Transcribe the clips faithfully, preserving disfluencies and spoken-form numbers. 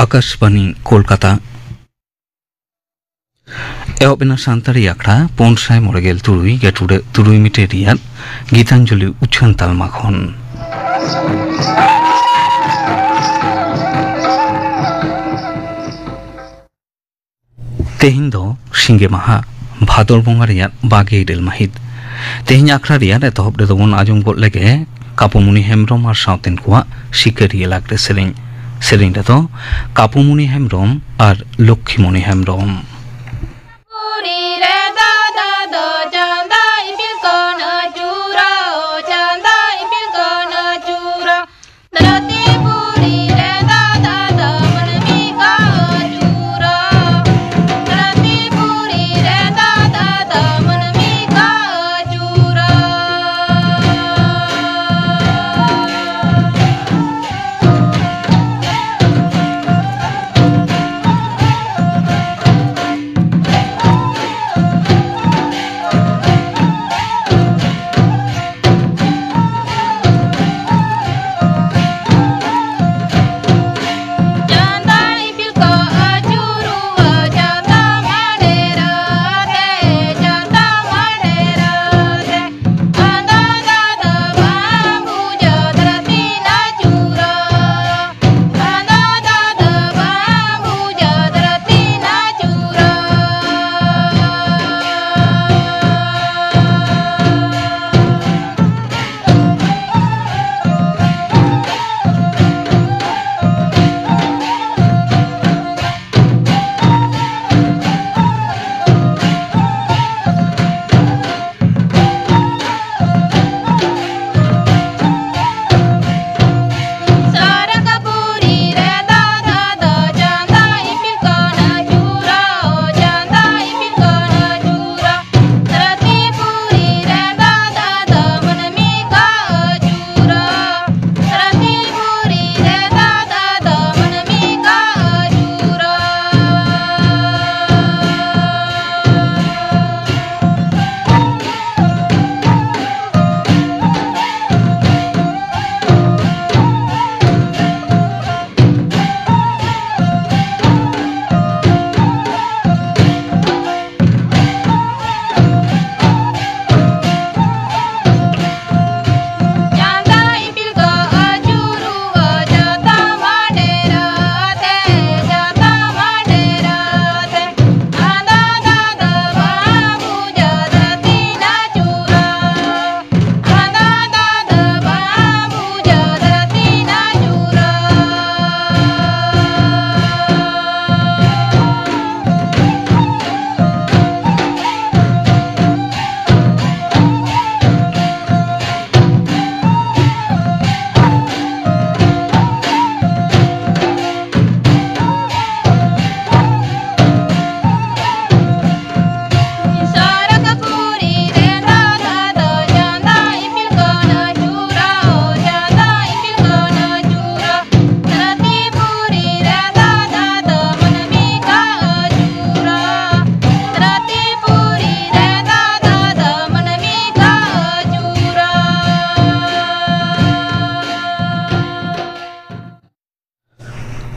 ᱟᱠᱟᱥᱵᱟᱱᱤ ᱠᱳᱞᱠᱟᱛᱟ᱾ ᱮᱦᱚᱵ ᱮᱱᱟ ᱥᱟᱱᱛᱟᱲᱤ ᱟᱠᱷᱲᱟ ᱯᱩᱱ ᱥᱟᱭ ᱢᱚᱬᱮ ᱜᱮᱞ ᱛᱩᱨᱩᱭ ᱜᱟᱹᱴᱩᱰᱟᱹ ᱛᱩᱨᱩᱭ ᱢᱤᱴᱟᱨ ᱨᱮᱭᱟᱜ ᱜᱤᱛᱟᱧᱡᱚᱞᱤ ᱩᱪᱷᱟᱹᱱ ᱛᱟᱞᱢᱟ ᱠᱷᱚᱱ᱾ ᱛᱮᱦᱮᱧ ᱫᱚ ᱥᱤᱸᱜᱮ ᱢᱟᱦᱟ, ᱵᱷᱟᱫᱚᱨ ᱵᱚᱸᱜᱟ ᱨᱮᱭᱟᱜ ᱵᱟᱜᱮ ᱤᱨᱟᱹᱞ ᱢᱟᱹᱦᱤᱛ᱾ ᱛᱮᱦᱮᱧ ᱟᱠᱷᱲᱟ ᱨᱮᱭᱟᱜ ᱮᱛᱚᱦᱚᱵ ᱨᱮᱫᱚ ᱵᱚᱱ ᱟᱸᱡᱚᱢ ᱜᱚᱫ ᱞᱮᱜᱮ ᱠᱟᱯᱩᱢᱩᱱᱤ ᱦᱮᱢᱵᱽᱨᱚᱢ ᱟᱨ ᱥᱟᱶᱛᱮᱱ ᱠᱚᱣᱟᱜ ᱥᱤᱠᱟᱹᱨᱤᱭᱟᱹ ᱞᱟᱜᱽᱲᱮ ᱥᱮᱨᱮᱧ᱾ ᱥᱮᱨᱮᱧ ᱨᱮᱫᱚ ᱠᱟᱯᱩᱢᱩᱱᱤ ᱦᱮᱢᱵᱽᱨᱚᱢ ᱟᱨ ᱞᱚᱠᱠᱷᱤᱢᱩᱱᱤ ᱦᱮᱢᱵᱽᱨᱚᱢ᱾ ᱯᱩᱨᱤ ᱨᱮ ᱫᱟᱫᱟ ᱫᱚ ᱪᱟᱸᱫᱟ ᱤᱯᱤᱞ ᱠᱚᱱ ᱟᱹᱪᱩᱨᱟ, ᱚ ᱪᱟᱸᱫᱟ ᱤᱯᱤᱞ ᱠᱚᱱ ᱟᱹᱪᱩᱨᱟ᱾ ᱫᱷᱟᱹᱨᱛᱤ ᱯᱩᱨᱤ ᱨᱮ ᱫᱟᱫᱟ ᱫᱚ ᱢᱟᱹᱱᱢᱤ ᱠᱚ ᱟᱹᱪᱩᱨᱟ᱾ ᱫᱷᱟᱹᱨᱛᱤ ᱯᱩᱨᱤ ᱨᱮ ᱫᱟᱫᱟ ᱫᱚ ᱢᱟᱹᱱᱢᱤ ᱠᱚ ᱟᱹᱪᱩᱨᱟ᱾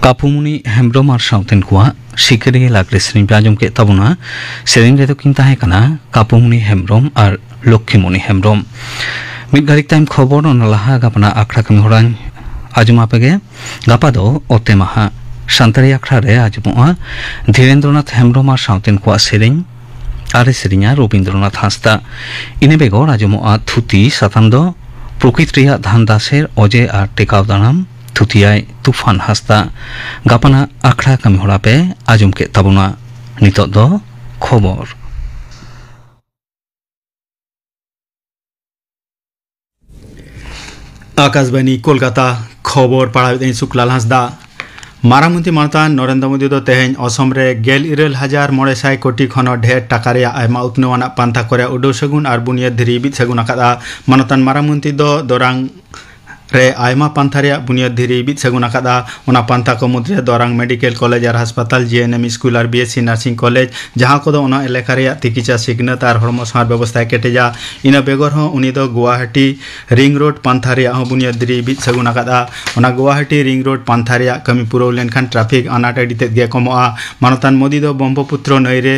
ᱠᱟᱯᱩᱢᱩᱱᱤ ᱦᱮᱢᱵᱽᱨᱚᱢ ᱟᱨ ᱥᱟᱶᱛᱮᱱ ᱠᱚᱣᱟᱜ ᱥᱤᱠᱟᱹᱨᱤᱭᱟᱹ ᱞᱟᱜᱽᱲᱮ ᱥᱮᱨᱮᱧ ᱯᱮ ᱟᱸᱡᱚᱢ ᱠᱮᱫ ᱛᱟᱵᱚᱱᱟ᱾ ᱥᱮᱨᱮᱧ ᱨᱮᱫᱚ ᱠᱤᱱ ᱛᱟᱦᱮᱸ ᱠᱟᱱᱟ ᱠᱟᱯᱩᱢᱩᱱᱤ ᱦᱮᱢᱵᱽᱨᱚᱢ ᱟᱨ ᱞᱚᱠᱠᱷᱤᱢᱩᱱᱤ ᱦᱮᱢᱵᱽᱨᱚᱢ᱾ ᱢᱤᱫ ᱜᱷᱟᱹᱲᱤᱡ ᱛᱟᱭᱚᱢ ᱠᱷᱚᱵᱚᱨ, ᱚᱱᱟ ᱞᱟᱦᱟ ᱜᱟᱯᱟᱱᱟᱜ ᱟᱠᱷᱲᱟ ᱠᱟᱹᱢᱤ ᱦᱚᱨᱟᱧ ᱟᱸᱡᱚᱢ ᱟᱯᱮ ᱜᱮ᱾ ᱜᱟᱯᱟ ᱫᱚ ᱚᱛᱮ ᱢᱟᱦᱟ᱾ ᱥᱟᱱᱛᱟᱲᱤ ᱟᱠᱷᱲᱟ ᱨᱮ ᱟᱸᱡᱚᱢᱚᱜᱼᱟ ᱫᱷᱤᱨᱮᱱᱫᱨᱚᱱᱟᱛᱷ ᱦᱮᱢᱵᱽᱨᱚᱢ ᱟᱨ ᱥᱟᱶᱛᱮᱱ ᱠᱚᱣᱟᱜ ᱥᱮᱨᱮᱧ, ᱟᱨᱮ ᱥᱮᱨᱮᱧᱟ ᱨᱚᱵᱤᱱᱫᱨᱚᱱᱟᱛᱷ ᱦᱟᱸᱥᱫᱟ᱾ ᱤᱱᱟᱹ ᱵᱮᱜᱚᱨ ᱟᱸᱡᱚᱢᱚᱜᱼᱟ ᱛᱷᱩᱛᱤ, ᱥᱟᱛᱟᱢ ᱫᱚ ᱯᱨᱚᱠᱤᱛ ᱨᱮᱭᱟᱜ ᱫᱷᱟᱱ ᱫᱟᱥᱮᱨ ᱚᱡᱮ ᱟᱨ ᱴᱮᱠᱟᱣ ᱫᱟᱨᱟᱢ, ᱛᱷᱩᱛᱤᱭᱟᱭ ᱛᱩᱯᱷᱟᱱ ᱦᱟᱸᱥᱫᱟ᱾ ᱜᱟᱯᱟᱱᱟᱜ ᱟᱠᱷᱲᱟ ᱠᱟᱹᱢᱤ ᱦᱚᱨᱟ ᱯᱮ ᱟᱸᱡᱚᱢ ᱠᱮᱫ ᱛᱟᱵᱚᱱᱟ᱾ ᱱᱤᱛᱚᱜ ᱫᱚ ᱠᱷᱚᱵᱚᱨ᱾ ᱟᱠᱟᱥᱵᱟᱱᱤ ᱠᱳᱞᱠᱟᱛᱟ, ᱠᱷᱚᱵᱚᱨ ᱯᱟᱲᱦᱟᱣᱮᱫᱟᱹᱧ ᱥᱩᱠᱞᱟᱞ ᱦᱟᱸᱥᱫᱟ᱾ ᱢᱟᱨᱟᱝ ᱢᱚᱱᱛᱨᱤ ᱢᱟᱱᱚᱛᱟᱱ ᱱᱚᱨᱮᱱᱫᱨᱚ ᱢᱳᱫᱤ ᱫᱚ ᱛᱮᱦᱮᱧ ᱚᱥᱚᱢ ᱨᱮ ᱜᱮᱞ ᱤᱨᱟᱹᱞ ᱦᱟᱡᱟᱨ ᱢᱚᱬᱮ ᱥᱟᱭ ᱠᱳᱴᱤ ᱠᱷᱚᱱ ᱦᱚᱸ ᱰᱷᱮᱨ ᱴᱟᱠᱟ ᱨᱮᱭᱟᱜ ᱟᱭᱢᱟ ᱩᱛᱱᱟᱹᱣ ᱟᱱᱟᱜ ᱯᱟᱱᱛᱷᱟ ᱠᱚᱨᱮ ᱩᱰᱟᱹᱣ ᱥᱟᱹᱜᱩᱱ ᱟᱨ ᱵᱩᱱᱤᱭᱟᱹᱫ ᱫᱷᱤᱨᱤ ᱵᱤᱫ ᱥᱟᱹᱜᱩᱱ ᱟᱠᱟᱫᱼᱟ᱾ ᱢᱟᱱᱚᱛᱟᱱ ᱢᱟᱨᱟᱝ ᱢᱚᱱᱛᱨᱤ ᱫᱚ ᱫᱚᱨᱟᱝ ᱨᱮ ᱟᱭᱢᱟ ᱯᱟᱱᱛᱷᱟ ᱨᱮᱭᱟᱜ ᱵᱩᱱᱤᱭᱟᱹᱫ ᱫᱷᱤᱨᱤ ᱵᱤᱫ ᱥᱟᱹᱜᱩᱱ ᱟᱠᱟᱫᱼᱟ᱾ ᱚᱱᱟ ᱯᱟᱱᱛᱷᱟ ᱠᱚ ᱢᱩᱫᱽᱨᱮ ᱫᱚᱨᱟᱝ ᱢᱮᱰᱤᱠᱮᱞ ᱠᱚᱞᱮᱡᱽ ᱟᱨ ᱦᱟᱥᱯᱟᱛᱟᱞ, ᱡᱤ ᱮᱱ ᱮᱢ ᱥᱠᱩᱞ ᱟᱨ B S C nursing college, ᱡᱟᱦᱟᱸ ᱠᱚᱫᱚ ᱚᱱᱟ ᱮᱞᱟᱠᱟ ᱨᱮᱭᱟᱜ ᱛᱤᱠᱤᱪᱷᱟ ᱥᱤᱠᱷᱱᱟᱹᱛ ᱟᱨ ᱦᱚᱲᱢᱚ ᱥᱟᱶᱟᱨ ᱵᱮᱵᱚᱥᱛᱷᱟᱭ ᱠᱮᱴᱮᱡᱟ᱾ ᱤᱱᱟᱹ ᱵᱮᱜᱚᱨ ᱦᱚᱸ ᱩᱱᱤ ᱫᱚ ᱜᱩᱣᱟᱦᱟᱴᱤ ᱨᱤᱝ ᱨᱳᱰ ᱯᱟᱱᱛᱷᱟ ᱨᱮᱭᱟᱜ ᱦᱚᱸ ᱵᱩᱱᱤᱭᱟᱹᱫ ᱫᱷᱤᱨᱤ ᱵᱤᱫ ᱥᱟᱹᱜᱩᱱ ᱟᱠᱟᱫᱼᱟ᱾ ᱚᱱᱟ ᱜᱩᱣᱟᱦᱟᱴᱤ ᱨᱤᱝ ᱨᱳᱰ ᱯᱟᱱᱛᱷᱟ ᱨᱮᱭᱟᱜ ᱠᱟᱹᱢᱤ ᱯᱩᱨᱟᱹᱣ ᱞᱮᱱᱠᱷᱟᱱ ᱴᱨᱟᱯᱷᱤᱠ ᱟᱱᱟᱴ ᱟᱹᱰᱤ ᱛᱮᱫ ᱜᱮ ᱠᱚᱢᱚᱜᱼᱟ᱾ ᱢᱟᱱᱚᱛᱟᱱ ᱢᱳᱫᱤ ᱫᱚ ᱵᱨᱚᱦᱢᱚᱯᱩᱛᱨᱚ ᱱᱟᱹᱭ ᱨᱮ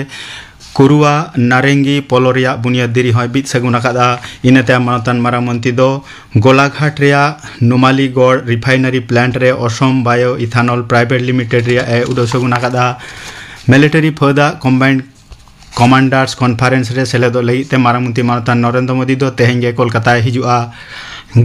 ᱠᱩᱨᱩᱣᱟ ᱱᱟᱨᱮᱝᱜᱤ ᱯᱳᱞ ᱨᱮᱭᱟᱜ ᱵᱩᱱᱤᱭᱟᱹᱫ ᱫᱷᱤᱨᱤ ᱦᱚᱸᱭ ᱵᱤᱫ ᱥᱟᱹᱜᱩᱱ ᱟᱠᱟᱫᱼᱟ᱾ ᱤᱱᱟᱹ ᱛᱟᱭᱚᱢ ᱢᱟᱱᱚᱛᱟᱱ ᱢᱟᱨᱟᱝ ᱢᱚᱱᱛᱨᱤ ᱫᱚ ᱜᱳᱞᱟᱜᱷᱟᱴ ᱨᱮᱭᱟᱜ ᱱᱩᱢᱟᱞᱤᱜᱚᱲ ᱨᱤᱯᱷᱟᱭᱱᱟᱨᱤ ᱯᱞᱟᱱᱴ ᱨᱮ ᱚᱥᱚᱢ ᱵᱟᱭᱳ ᱤᱛᱷᱟᱱᱚᱞ ᱯᱨᱟᱭᱵᱷᱮᱴ ᱞᱤᱢᱤᱴᱮᱰ ᱨᱮᱭᱟᱜ ᱮ ᱩᱰᱟᱹᱣ ᱥᱟᱹᱜᱩᱱ ᱟᱠᱟᱫᱼᱟ᱾ ᱢᱤᱞᱤᱴᱟᱨᱤ ᱯᱷᱟᱹᱫᱟᱜ ᱠᱚᱢᱵᱟᱭᱤᱱᱰ ᱠᱚᱢᱟᱱᱰᱟᱨᱥ ᱠᱚᱱᱯᱷᱟᱨᱮᱱᱥ ᱨᱮ ᱥᱮᱞᱮᱫᱚᱜ ᱞᱟᱹᱜᱤᱫ ᱛᱮ ᱢᱟᱨᱟᱝ ᱢᱚᱱᱛᱨᱤ ᱢᱟᱱᱚᱛᱟᱱ ᱱᱚᱨᱮᱱᱫᱨᱚ ᱢᱳᱫᱤ ᱫᱚ ᱛᱮᱦᱮᱧ ᱜᱮ ᱠᱳᱞᱠᱟᱛᱟᱭ ᱦᱤᱡᱩᱜᱼᱟ᱾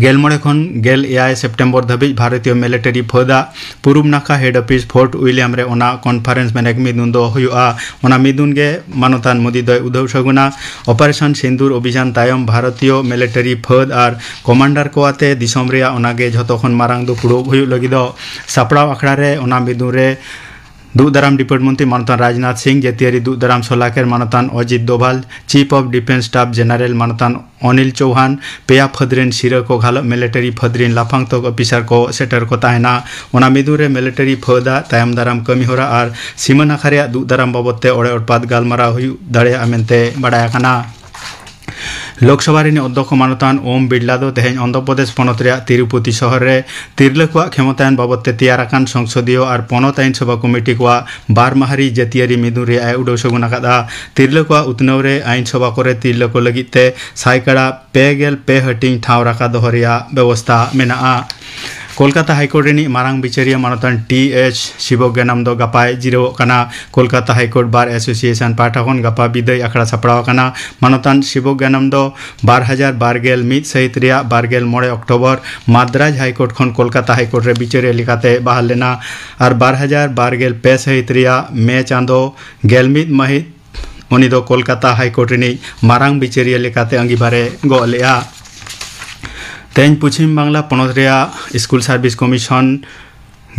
ᱜᱮᱞ ᱢᱚᱬᱮ ᱠᱷᱚᱱ ᱜᱮᱞ ᱮᱭᱟᱭ ᱥᱮᱯᱴᱮᱢᱵᱚᱨ ᱫᱷᱟᱹᱵᱤᱡ ᱵᱷᱟᱨᱚᱛᱤᱭᱚ ᱢᱤᱞᱤᱴᱟᱨᱤ ᱯᱷᱟᱹᱫᱟᱜ ᱯᱩᱨᱩᱵ ᱱᱟᱠᱷᱟ ᱦᱮᱰ ᱚᱯᱷᱤᱥ ᱯᱷᱳᱨᱴ ᱩᱭᱞᱤᱭᱟᱢ ᱨᱮ ᱚᱱᱟ ᱠᱚᱱᱯᱷᱟᱨᱮᱱᱥ ᱢᱮᱱᱮᱠ ᱢᱤᱫᱩᱱ ᱫᱚ ᱦᱩᱭᱩᱜᱼᱟ᱾ ᱚᱱᱟ ᱢᱤᱫᱩᱱ ᱜᱮ ᱢᱟᱱᱚᱛᱟᱱ ᱢᱳᱫᱤ ᱫᱚᱭ ᱩᱫᱷᱟᱹᱣ ᱥᱟᱹᱜᱩᱱᱟ᱾ ᱚᱯᱟᱨᱮᱥᱚᱱ ᱥᱤᱱᱫᱩᱨ ᱚᱵᱷᱤᱡᱟᱱ ᱛᱟᱭᱚᱢ ᱵᱷᱟᱨᱚᱛᱤᱭᱚ ᱢᱤᱞᱤᱴᱟᱨᱤ ᱯᱷᱟᱹᱫ ᱟᱨ ᱠᱚᱢᱟᱱᱰᱟᱨ ᱠᱚ ᱟᱛᱮ ᱫᱤᱥᱚᱢ ᱨᱮᱭᱟᱜ ᱚᱱᱟᱜᱮ ᱡᱷᱚᱛᱚ ᱠᱷᱚᱱ ᱢᱟᱨᱟᱝ ᱫᱩᱯᱲᱩᱵ ᱦᱩᱭᱩᱜ ᱞᱟᱹᱜᱤᱫᱚᱜ᱾ ᱥᱟᱯᱲᱟᱣ ᱟᱠᱷᱲᱟ ᱨᱮ ᱚᱱᱟ ᱢᱤᱫᱩᱱ ᱨᱮ ᱫᱩᱜ ᱫᱟᱨᱟᱢ ᱰᱤᱯᱟᱨᱴ ᱢᱚᱱᱛᱨᱤ ᱢᱟᱱᱚᱛᱟᱱ ᱨᱟᱡᱽᱱᱟᱛᱷ ᱥᱤᱝ, ᱡᱟᱹᱛᱤᱭᱟᱹᱨᱤ ᱫᱩᱜ ᱫᱟᱨᱟᱢ ᱥᱚᱞᱟᱠᱮᱨ ᱢᱟᱱᱚᱛᱟᱱ ᱚᱡᱤᱛ ᱫᱳᱵᱷᱟᱞ, chip of defence staff general ᱢᱟᱱᱚᱛᱟᱱ ᱚᱱᱤᱞ ᱪᱳᱣᱦᱟᱱ, ᱯᱮᱭᱟ ᱯᱷᱟᱹᱫᱽ ᱨᱮᱱ ᱥᱤᱨᱟᱹ ᱠᱚ ᱜᱷᱟᱞᱚᱜ ᱢᱤᱞᱤᱴᱟᱨᱤ ᱯᱷᱟᱹᱫᱽ ᱨᱮᱱ ᱞᱟᱯᱷᱟᱝ ᱛᱚᱜ ᱚᱯᱷᱤᱥᱟᱨ ᱠᱚ ᱥᱮᱴᱮᱨ ᱠᱚ ᱛᱟᱦᱮᱱᱟ᱾ ᱚᱱᱟ ᱢᱤᱫᱩᱱ ᱨᱮ ᱢᱤᱞᱤᱴᱟᱨᱤ ᱯᱷᱟᱹᱫᱟᱜ ᱛᱟᱭᱚᱢ ᱫᱟᱨᱟᱢ ᱠᱟᱹᱢᱤ ᱦᱚᱨᱟ ᱟᱨ ᱥᱤᱢᱟᱹ ᱱᱟᱠᱷᱟ ᱨᱮᱭᱟᱜ ᱫᱩᱜ ᱫᱟᱨᱟᱢ ᱵᱟᱵᱚᱫ ᱛᱮ ᱚᱲᱮ ᱚᱲᱯᱟᱛ ᱜᱟᱞᱢᱟᱨᱟᱣ ᱦᱩᱭᱩᱜ ᱫᱟᱲᱮᱭᱟᱜᱼᱟ ᱢᱮᱱᱛᱮ ᱵᱟᱰᱟᱭ ᱟᱠᱟᱱᱟ᱾ ᱞᱳᱠᱥᱚᱵᱷᱟ ᱨᱤᱱᱤᱡ ᱚᱫᱽᱫᱷᱚᱠᱷᱚ ᱢᱟᱱᱚᱛᱟᱱ ᱳᱢ ᱵᱤᱨᱞᱟ ᱫᱚ ᱛᱮᱦᱮᱧ ᱚᱱᱫᱷᱨᱚ ᱯᱨᱚᱫᱮᱥ ᱯᱚᱱᱚᱛ ᱨᱮᱭᱟᱜ ᱛᱤᱨᱩᱯᱚᱛᱤ ᱥᱚᱦᱚᱨ ᱨᱮ ᱛᱤᱨᱞᱟᱹ ᱠᱚᱣᱟᱜ ᱠᱷᱮᱢᱚᱛᱟᱭᱚᱱ ᱵᱟᱵᱚᱛ ᱛᱮ ᱛᱮᱭᱟᱨ ᱟᱠᱟᱱ ᱥᱚᱝᱥᱚᱫᱤᱭᱚ ᱟᱨ ᱯᱚᱱᱚᱛ ᱟᱹᱭᱤᱱ ᱥᱚᱵᱷᱟ ᱠᱚᱢᱤᱴᱤ ᱠᱚᱣᱟᱜ ᱵᱟᱨ ᱢᱟᱦᱟᱨᱤ ᱡᱟᱹᱛᱤᱭᱟᱹᱨᱤ ᱢᱤᱫᱩᱱ ᱨᱮᱭᱟᱜ ᱮ ᱩᱰᱟᱹᱣ ᱥᱟᱹᱜᱩᱱ ᱟᱠᱟᱫᱼᱟ᱾ ᱛᱤᱨᱞᱟᱹ ᱠᱚᱣᱟᱜ ᱩᱛᱱᱟᱹᱣ ᱨᱮ ᱟᱹᱭᱤᱱ ᱥᱚᱵᱷᱟ ᱠᱚᱨᱮ ᱛᱤᱨᱞᱟᱹ ᱠᱚ ᱞᱟᱹᱜᱤᱫ ᱛᱮ ᱥᱟᱭᱠᱟᱲᱟ ᱯᱮ ᱜᱮᱞ ᱯᱮ ᱦᱟᱹᱴᱤᱧ ᱴᱷᱟᱶ ᱨᱟᱠᱟ ᱫᱚᱦᱚ ᱨᱮᱭᱟᱜ ᱵᱮᱵᱚᱥᱛᱟ ᱢᱮᱱᱟᱜᱼᱟ᱾ ᱠᱳᱞᱠᱟᱛᱟ ᱦᱟᱭᱠᱳᱨᱴ ᱨᱤᱱᱤᱡ ᱢᱟᱨᱟᱝ ᱵᱤᱪᱟᱹᱨᱤᱭᱟᱹ ᱢᱟᱱᱚᱛᱟᱱ ᱴᱤ ᱮᱪ ᱥᱤᱵᱚᱜᱽᱜᱟᱱᱚᱱᱫᱚ ᱜᱟᱯᱟᱭ ᱡᱤᱨᱟᱹᱣᱚᱜ ᱠᱟᱱᱟ᱾ ᱠᱳᱞᱠᱟᱛᱟ ᱦᱟᱭᱠᱳᱨᱴ ᱵᱟᱨ ᱮᱥᱳᱥᱤᱭᱮᱥᱚᱱ ᱯᱟᱦᱴᱟ ᱠᱷᱚᱱ ᱜᱟᱯᱟ ᱵᱤᱫᱟᱹᱭ ᱟᱠᱷᱲᱟ ᱥᱟᱯᱲᱟᱣ ᱟᱠᱟᱱᱟ᱾ ᱢᱟᱱᱚᱛᱟᱱ ᱥᱤᱵᱚᱜᱽᱜᱟᱱᱚᱱᱫᱚ ᱵᱟᱨ ᱦᱟᱡᱟᱨ ᱵᱟᱨ ᱜᱮᱞ ᱢᱤᱫ ᱥᱟᱹᱦᱤᱛ ᱨᱮᱭᱟᱜ ᱵᱟᱨ ᱜᱮᱞ ᱢᱚᱬᱮ ᱚᱠᱴᱳᱵᱚᱨ ᱢᱟᱫᱽᱨᱟᱡᱽ ᱦᱟᱭᱠᱳᱨᱴ ᱠᱷᱚᱱ ᱠᱳᱞᱠᱟᱛᱟ ᱦᱟᱭᱠᱳᱨᱴ ᱨᱮ ᱵᱤᱪᱟᱹᱨᱤᱭᱟᱹ ᱞᱮᱠᱟᱛᱮ ᱵᱟᱦᱟᱞ ᱞᱮᱱᱟ ᱟᱨ ᱵᱟᱨ ᱦᱟᱡᱟᱨ ᱵᱟᱨ ᱜᱮᱞ ᱯᱮ ᱥᱟᱹᱦᱤᱛ ᱨᱮᱭᱟᱜ ᱢᱮ ᱪᱟᱸᱫᱚ ᱜᱮᱞ ᱢᱤᱫ ᱢᱟᱹᱦᱤᱛ ᱩᱱᱤ ᱫᱚ ᱠᱳᱞᱠᱟᱛᱟ ᱦᱟᱭᱠᱳᱨᱴ ᱨᱤᱱᱤᱡ ᱢᱟᱨᱟᱝ ᱵᱤᱪᱟᱹᱨᱤᱭᱟᱹ ᱞᱮᱠᱟᱛᱮ ᱟᱺᱜᱤᱵᱷᱟᱨᱮ ᱜᱚᱜ ᱞᱮᱫᱼᱟ᱾ ᱛᱮᱦᱮᱧ ᱯᱚᱪᱷᱤᱢ ᱵᱟᱝᱞᱟ ᱯᱚᱱᱚᱛ ᱨᱮᱭᱟᱜ ᱥᱠᱩᱞ ᱥᱟᱨᱵᱷᱤᱥ ᱠᱚᱢᱤᱥᱚᱱ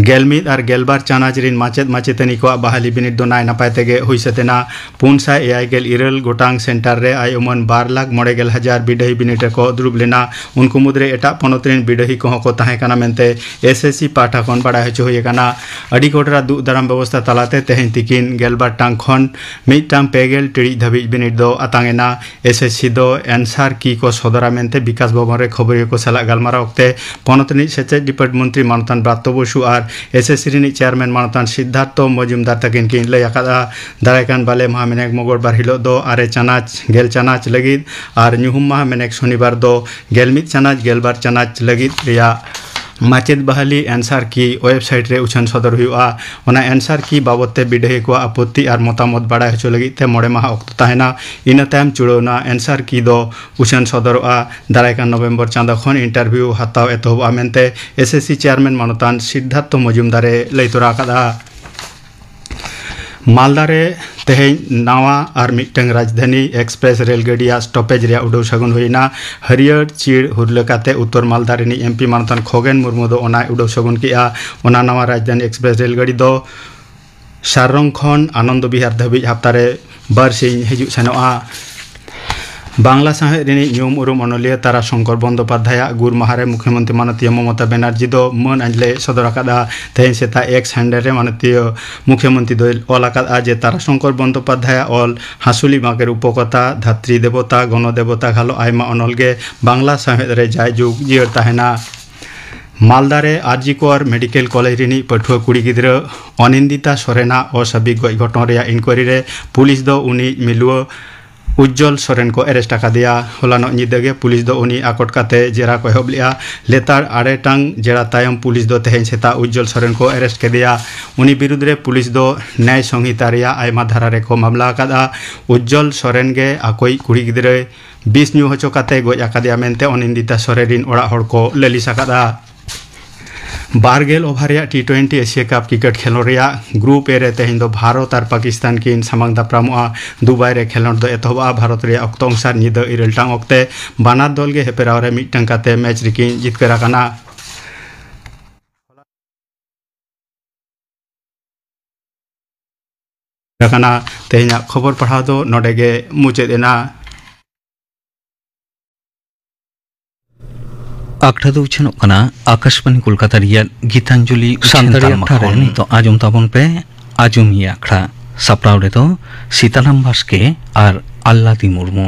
ᱜᱮᱞ ᱢᱤᱫ ᱟᱨ ᱜᱮᱞᱵᱟᱨ ᱪᱟᱱᱟᱪ ᱨᱤᱱ ᱢᱟᱪᱮᱫ ᱢᱟᱪᱮᱛᱟᱹᱱᱤ ᱠᱚᱣᱟᱜ ᱵᱟᱦᱟᱞᱤ ᱵᱤᱱᱤᱰ ᱫᱚ ᱱᱟᱭ ᱱᱟᱯᱟᱭ ᱛᱮᱜᱮ ᱦᱩᱭ ᱥᱟᱹᱛ ᱮᱱᱟ᱾ ᱯᱩᱱ ᱥᱟᱭ ᱮᱭᱟᱭ ᱜᱮᱞ ᱤᱨᱟᱹᱞ ᱜᱚᱴᱟᱝ ᱥᱮᱱᱴᱟᱨ ᱨᱮ ᱟᱭ ᱩᱢᱟᱹᱱ ᱵᱟᱨ ᱞᱟᱠᱷ ᱢᱚᱬᱮ ᱜᱮᱞ ᱦᱟᱡᱟᱨ ᱵᱤᱰᱟᱹᱦᱤ ᱵᱤᱱᱤᱰ ᱨᱮᱠᱚ ᱫᱩᱲᱩᱵ ᱞᱮᱱᱟ᱾ ᱩᱱᱠᱩ ᱢᱩᱫᱽᱨᱮ ᱮᱴᱟᱜ ᱯᱚᱱᱚᱛ ᱨᱤᱱ ᱵᱤᱰᱟᱹᱦᱤ ᱠᱚᱦᱚᱸ ᱠᱚ ᱛᱟᱦᱮᱸ ᱠᱟᱱᱟ ᱢᱮᱱᱛᱮ ᱮᱥ ᱮᱥ ᱥᱤ ᱯᱟᱦᱴᱟ ᱠᱷᱚᱱ ᱵᱟᱲᱟᱭ ᱦᱚᱪᱚ ᱦᱩᱭ ᱟᱠᱟᱱᱟ᱾ ᱟᱹᱰᱤ ᱠᱚᱰᱨᱟ ᱫᱩᱜ ᱫᱟᱨᱟᱢ ᱵᱮᱵᱚᱥᱛᱷᱟ ᱛᱟᱞᱟᱛᱮ ᱛᱮᱦᱮᱧ ᱛᱤᱠᱤᱱ ᱜᱮᱞᱵᱟᱨ ᱴᱟᱝ ᱠᱷᱚᱱ ᱢᱤᱫᱴᱟᱝ ᱯᱮ ᱜᱮᱞ ᱴᱤᱲᱤᱡ ᱫᱷᱟᱹᱵᱤᱡ ᱵᱤᱱᱤᱰ ᱫᱚ ᱟᱛᱟᱝ ᱮᱱᱟ᱾ ᱮᱥ ᱮᱥ ᱥᱤ ᱫᱚ ᱟᱱᱥᱟᱨ ᱠᱤ ᱠᱚ ᱥᱚᱫᱚᱨᱟ ᱢᱮᱱᱛᱮ ᱵᱤᱠᱟᱥ ᱵᱷᱚᱵᱚᱱ ᱨᱮ ᱠᱷᱚᱵᱚᱨᱤᱭᱟᱹ ᱠᱚ ᱥᱟᱞᱟᱜ ᱜᱟᱞᱢᱟᱨᱟᱣ ᱚᱠᱛᱮ ᱯᱚᱱᱚᱛ ᱨᱤᱱᱤᱡ ᱥᱮᱪᱮᱫ ᱰᱤᱯᱟᱨᱴ ᱢᱚᱱᱛᱨᱤ ᱢᱟᱱᱚᱛᱟᱱ ᱵᱨᱟᱛᱛᱚ ᱵᱚᱥᱩ ᱟᱨ ᱮᱥ ᱮᱥ ᱥᱤ ᱨᱤᱱᱤᱡ ᱪᱮᱭᱟᱨᱢᱮᱱ ᱢᱟᱱᱚᱛᱟᱱ ᱥᱤᱫᱽᱫᱷᱟᱨᱛᱷᱚ ᱢᱚᱡᱩᱢᱫᱟᱨ ᱛᱟᱹᱠᱤᱱ ᱠᱤᱱ ᱞᱟᱹᱭ ᱟᱠᱟᱫᱼᱟ᱾ ᱫᱟᱨᱟᱭ ᱠᱟᱱ ᱵᱟᱞᱮ ᱢᱟᱦᱟ ᱢᱮᱱᱮᱠ ᱢᱚᱝᱜᱚᱞᱵᱟᱨ ᱦᱤᱞᱚᱜ ᱫᱚ ᱟᱨᱮ ᱪᱟᱱᱟᱪ, ᱜᱮᱞ ᱪᱟᱱᱟᱪ ᱞᱟᱹᱜᱤᱫ ᱟᱨ ᱧᱩᱦᱩᱢ ᱢᱟᱦᱟ ᱢᱮᱱᱮᱠ ᱥᱚᱱᱤᱵᱟᱨ ᱫᱚ ᱜᱮᱞ ᱢᱤᱫ ᱪᱟᱱᱟᱪ, ᱜᱮᱞᱵᱟᱨ ᱪᱟᱱᱟᱪ ᱞᱟᱹᱜᱤᱫ ᱨᱮᱭᱟᱜ ᱢᱟᱪᱮᱫ ᱵᱟᱦᱟᱞᱤ ᱟᱱᱥᱟᱨ ᱠᱤ ᱳᱭᱮᱵᱥᱟᱭᱤᱴ ᱨᱮ ᱩᱪᱷᱟᱹᱱ ᱥᱚᱫᱚᱨ ᱦᱩᱭᱩᱜᱼᱟ᱾ ᱚᱱᱟ ᱟᱱᱥᱟᱨ ᱠᱤ ᱵᱟᱵᱚᱛ ᱛᱮ ᱵᱤᱰᱟᱹᱦᱤ ᱠᱚᱣᱟᱜ ᱟᱯᱚᱛᱛᱤ ᱟᱨ ᱢᱚᱛᱟᱢᱚᱛ ᱵᱟᱲᱟᱭ ᱦᱚᱪᱚ ᱞᱟᱹᱜᱤᱫ ᱛᱮ ᱢᱚᱬᱮ ᱢᱟᱦᱟ ᱚᱠᱛᱚ ᱛᱟᱦᱮᱱᱟ᱾ ᱤᱱᱟᱹ ᱛᱟᱭᱚᱢ ᱪᱩᱲᱟᱹᱣᱱᱟ ᱟᱱᱥᱟᱨ ᱠᱤ ᱫᱚ ᱩᱪᱷᱟᱹᱱ ᱥᱚᱫᱚᱨᱚᱜᱼᱟ᱾ ᱫᱟᱨᱟᱭ ᱠᱟᱱ ᱱᱚᱵᱷᱮᱢᱵᱚᱨ ᱪᱟᱸᱫᱚ ᱠᱷᱚᱱ ᱤᱱᱴᱟᱨᱵᱷᱤᱭᱩ ᱦᱟᱛᱟᱣ ᱮᱛᱚᱦᱚᱵᱚᱜᱼᱟ ᱢᱮᱱᱛᱮ ᱮᱥ ᱮᱥ ᱥᱤ ᱪᱮᱭᱟᱨᱢᱮᱱ ᱢᱟᱱᱚᱛᱟᱱ ᱥᱤᱫᱽᱫᱷᱟᱨᱛᱷᱚ ᱢᱚᱡᱩᱢᱫᱟᱨᱮ ᱞᱟᱹᱭ ᱛᱚᱨᱟ ᱟᱠᱟᱫᱼᱟ᱾ ᱢᱟᱞᱫᱟ ᱨᱮ ᱛᱮᱦᱮᱧ ᱱᱟᱣᱟ ᱟᱨ ᱢᱤᱫᱴᱟᱝ ᱨᱟᱡᱽᱫᱷᱟᱱᱤ ᱮᱠᱥᱯᱨᱮᱥ ᱨᱮᱞ ᱜᱟᱹᱰᱤᱭᱟᱜ ᱥᱴᱚᱯᱮᱡᱽ ᱨᱮᱭᱟᱜ ᱩᱰᱟᱹᱣ ᱥᱟᱹᱜᱩᱱ ᱦᱩᱭᱮᱱᱟ᱾ ᱦᱟᱹᱨᱭᱟᱹᱲ ᱪᱤᱲ ᱦᱩᱨᱞᱟᱹ ᱠᱟᱛᱮ ᱩᱛᱛᱚᱨ ᱢᱟᱞᱫᱟ ᱨᱤᱱᱤᱡ ᱮᱢ ᱯᱤ ᱢᱟᱱᱚᱛᱟᱱ ᱠᱷᱚᱜᱮᱱ ᱢᱩᱨᱢᱩ ᱫᱚ ᱚᱱᱟᱭ ᱩᱰᱟᱹᱣ ᱥᱟᱹᱜᱩᱱ ᱠᱮᱫᱼᱟ᱾ ᱚᱱᱟ ᱱᱟᱣᱟ ᱨᱟᱡᱽᱫᱷᱟᱱᱤ ᱮᱠᱥᱯᱨᱮᱥ ᱨᱮᱞ ᱜᱟᱹᱰᱤ ᱫᱚ ᱥᱟᱨᱨᱚᱝ ᱠᱷᱚᱱ ᱟᱱᱚᱱᱫᱚ ᱵᱤᱦᱟᱨ ᱫᱷᱟᱹᱵᱤᱡ ᱦᱟᱯᱛᱟ ᱨᱮ ᱵᱟᱨ ᱥᱤᱧ ᱦᱤᱡᱩᱜ ᱥᱮᱱᱚᱜᱼᱟ᱾ ᱵᱟᱝᱞᱟ ᱥᱟᱶᱦᱮᱫ ᱨᱤᱱᱤᱡ ᱧᱩᱢ ᱩᱨᱩᱢ ᱚᱱᱚᱞᱤᱭᱟᱹ ᱛᱟᱨᱟ ᱥᱚᱝᱠᱚᱨ ᱵᱚᱱᱫᱚᱯᱟᱫᱷᱭᱟᱭᱟᱜ ᱜᱩᱨ ᱢᱟᱦᱟ ᱨᱮ ᱢᱩᱠᱷᱭᱚᱢᱚᱱᱛᱨᱤ ᱢᱟᱱᱚᱛᱤᱭᱟᱹ ᱢᱚᱢᱚᱛᱟ ᱵᱮᱱᱟᱨᱡᱤ ᱫᱚ ᱢᱟᱹᱱ ᱟᱸᱡᱽᱞᱮᱭ ᱥᱚᱫᱚᱨ ᱟᱠᱟᱫᱼᱟ᱾ ᱛᱮᱦᱮᱧ ᱥᱮᱛᱟᱜ ᱮᱠᱥ ᱦᱮᱱᱰᱮᱞ ᱨᱮ ᱢᱟᱱᱚᱛᱤᱭᱟᱹ ᱢᱩᱠᱷᱭᱚᱢᱚᱱᱛᱨᱤ ᱫᱚᱭ ᱚᱞ ᱟᱠᱟᱫᱼᱟ ᱡᱮ ᱛᱟᱨᱟ ᱥᱚᱝᱠᱚᱨ ᱵᱚᱱᱫᱚᱯᱟᱫᱷᱭᱟᱭᱟᱜ ᱚᱞ ᱦᱟᱸᱥᱩᱞᱤ ᱵᱟᱸᱠᱮᱨ ᱩᱯᱚᱠᱚᱛᱟ, ᱫᱷᱟᱛᱨᱤ ᱫᱮᱵᱚᱛᱟ, ᱜᱚᱱᱚ ᱫᱮᱵᱚᱛᱟ ᱜᱷᱟᱞᱚ ᱟᱭᱢᱟ ᱚᱱᱚᱞ ᱜᱮ ᱵᱟᱝᱞᱟ ᱥᱟᱶᱦᱮᱫ ᱨᱮ ᱡᱟᱭᱡᱩᱜᱽ ᱡᱤᱭᱟᱹᱲ ᱛᱟᱦᱮᱱᱟ᱾ ᱢᱟᱞᱫᱟ ᱨᱮ ᱟᱨᱡᱤ ᱠᱚᱨ ᱢᱮᱰᱤᱠᱮᱞ ᱠᱚᱞᱮᱡᱽ ᱨᱤᱱᱤᱡ ᱯᱟᱹᱴᱷᱩᱣᱟᱹ ᱠᱩᱲᱤ ᱜᱤᱫᱽᱨᱟᱹ ᱚᱱᱤᱱᱫᱤᱛᱟ ᱥᱚᱨᱮᱱᱟᱜ ᱚᱥᱟᱵᱤᱠ ᱜᱚᱡ ᱜᱷᱚᱴᱚᱱ ᱨᱮᱭᱟᱜ ᱤᱱᱠᱣᱟᱭᱨᱤ ᱨᱮ ᱯᱩᱞᱤᱥ ᱫᱚ ᱩᱱᱤ ᱢᱤᱞᱩᱣᱟᱹ ᱩᱡᱡᱚᱞ ᱥᱚᱨᱮᱱ ᱠᱚ ᱮᱨᱮᱥᱴ ᱟᱠᱟᱫᱮᱭᱟ᱾ ᱦᱚᱞᱟᱱᱚᱜ ᱧᱤᱫᱟᱹ ᱜᱮ ᱯᱩᱞᱤᱥ ᱫᱚ ᱩᱱᱤ ᱟᱠᱚᱴ ᱠᱟᱛᱮ ᱡᱮᱨᱟ ᱠᱚ ᱮᱦᱚᱵ ᱞᱮᱫᱼᱟ᱾ ᱞᱮᱛᱟᱲ ᱟᱨᱮ ᱴᱟᱝ ᱡᱮᱨᱟ ᱛᱟᱭᱚᱢ ᱯᱩᱞᱤᱥ ᱫᱚ ᱛᱮᱦᱮᱧ ᱥᱮᱛᱟᱜ ᱩᱡᱡᱚᱞ ᱥᱚᱨᱮᱱ ᱠᱚ ᱮᱨᱮᱥᱴ ᱠᱮᱫᱮᱭᱟ᱾ ᱩᱱᱤ ᱵᱤᱨᱩᱫᱽ ᱨᱮ ᱯᱩᱞᱤᱥ ᱫᱚ ᱱᱮᱭᱟᱭ ᱥᱚᱝᱦᱤᱛᱟ ᱨᱮᱭᱟᱜ ᱟᱭᱢᱟ ᱫᱷᱟᱨᱟ ᱨᱮᱠᱚ ᱢᱟᱢᱞᱟ ᱟᱠᱟᱫᱼᱟ᱾ ᱩᱡᱡᱚᱞ ᱥᱚᱨᱮᱱ ᱜᱮ ᱟᱠᱚᱭᱤᱡ ᱠᱩᱲᱤ ᱜᱤᱫᱽᱨᱟᱹᱭ ᱵᱤᱥ ᱧᱩ ᱦᱚᱪᱚ ᱠᱟᱛᱮ ᱜᱚᱡ ᱟᱠᱟᱫᱮᱭᱟ ᱢᱮᱱᱛᱮ ᱚᱱᱤᱱᱫᱤᱛᱟ ᱥᱚᱨᱮᱱ ᱨᱤᱱ ᱚᱲᱟᱜ ᱦᱚᱲ ᱠᱚ ᱞᱟᱹᱞᱤᱥ ᱟᱠᱟᱫᱼᱟ᱾ ᱵᱟᱨᱜᱮᱞ ᱳᱵᱷᱟᱨ ᱨᱮᱭᱟᱜ ᱴᱤ ᱴᱩᱭᱮᱱᱴᱤ ᱮᱥᱤᱭᱟ ᱠᱟᱯ ᱠᱨᱤᱠᱮᱴ ᱠᱷᱮᱞᱳᱰ ᱨᱮᱭᱟᱜ ᱜᱨᱩᱯ ᱮ ᱨᱮ ᱛᱮᱦᱮᱧ ᱫᱚ ᱵᱷᱟᱨᱚᱛ ᱟᱨ ᱯᱟᱠᱤᱥᱛᱟᱱ ᱠᱤᱱ ᱥᱟᱢᱟᱝ ᱫᱟᱯᱨᱟᱢᱚᱜᱼᱟ᱾ ᱫᱩᱵᱟᱭ ᱨᱮ ᱠᱷᱮᱞᱳᱰ ᱫᱚ ᱮᱛᱚᱦᱚᱵᱚᱜᱼᱟ᱾ ᱵᱷᱟᱨᱚᱛ ᱨᱮᱭᱟᱜ ᱚᱠᱛᱚ ᱚᱱᱩᱥᱟᱨ ᱧᱤᱫᱟᱹ ᱤᱨᱟᱹᱞ ᱴᱟᱲᱟᱝ ᱚᱠᱛᱮ ᱵᱟᱱᱟᱨ ᱫᱚᱞ ᱜᱮ ᱦᱮᱯᱮᱨᱟᱣ ᱨᱮ ᱢᱤᱫᱴᱟᱝ ᱠᱟᱛᱮ ᱢᱮᱪ ᱨᱮᱠᱤᱱ ᱡᱤᱛᱠᱟᱹᱨ ᱟᱠᱟᱱᱟ᱾ ᱟᱠᱟᱱᱟ᱾ ᱛᱮᱦᱮᱧᱟᱜ ᱠᱷᱚᱵᱚᱨ ᱯᱟᱲᱦᱟᱣ ᱫᱚ ᱱᱚᱰᱮ ᱜᱮ ᱢᱩᱪᱟᱹᱫ ᱮᱱᱟ᱾ ᱟᱠᱷᱲᱟ ᱫᱚ ᱩᱪᱷᱟᱹᱱᱚᱜ ᱠᱟᱱᱟ ᱟᱠᱟᱥᱵᱟᱱᱤ ᱠᱳᱞᱠᱟᱛᱟ ᱨᱮᱭᱟᱜ ᱜᱤᱛᱟᱧᱡᱚᱞᱤ ᱩᱪᱷᱟᱹᱱ ᱥᱟᱱᱛᱟᱲᱤ ᱛᱟᱞᱢᱟ ᱟᱠᱷᱲᱟ ᱨᱮ ᱠᱷᱚᱱ᱾ ᱱᱤᱛᱚᱜ ᱟᱸᱡᱚᱢ ᱛᱟᱵᱚᱱ ᱯᱮ ᱟᱡᱚᱢᱤᱭᱟᱹ ᱟᱠᱷᱲᱟ᱾ ᱥᱟᱯᱲᱟᱣ ᱨᱮᱫᱚ ᱥᱤᱛᱟᱨᱟᱢ ᱵᱟᱥᱠᱮ ᱟᱨ ᱟᱞᱞᱟᱫᱤ ᱢᱩᱨᱢᱩ᱾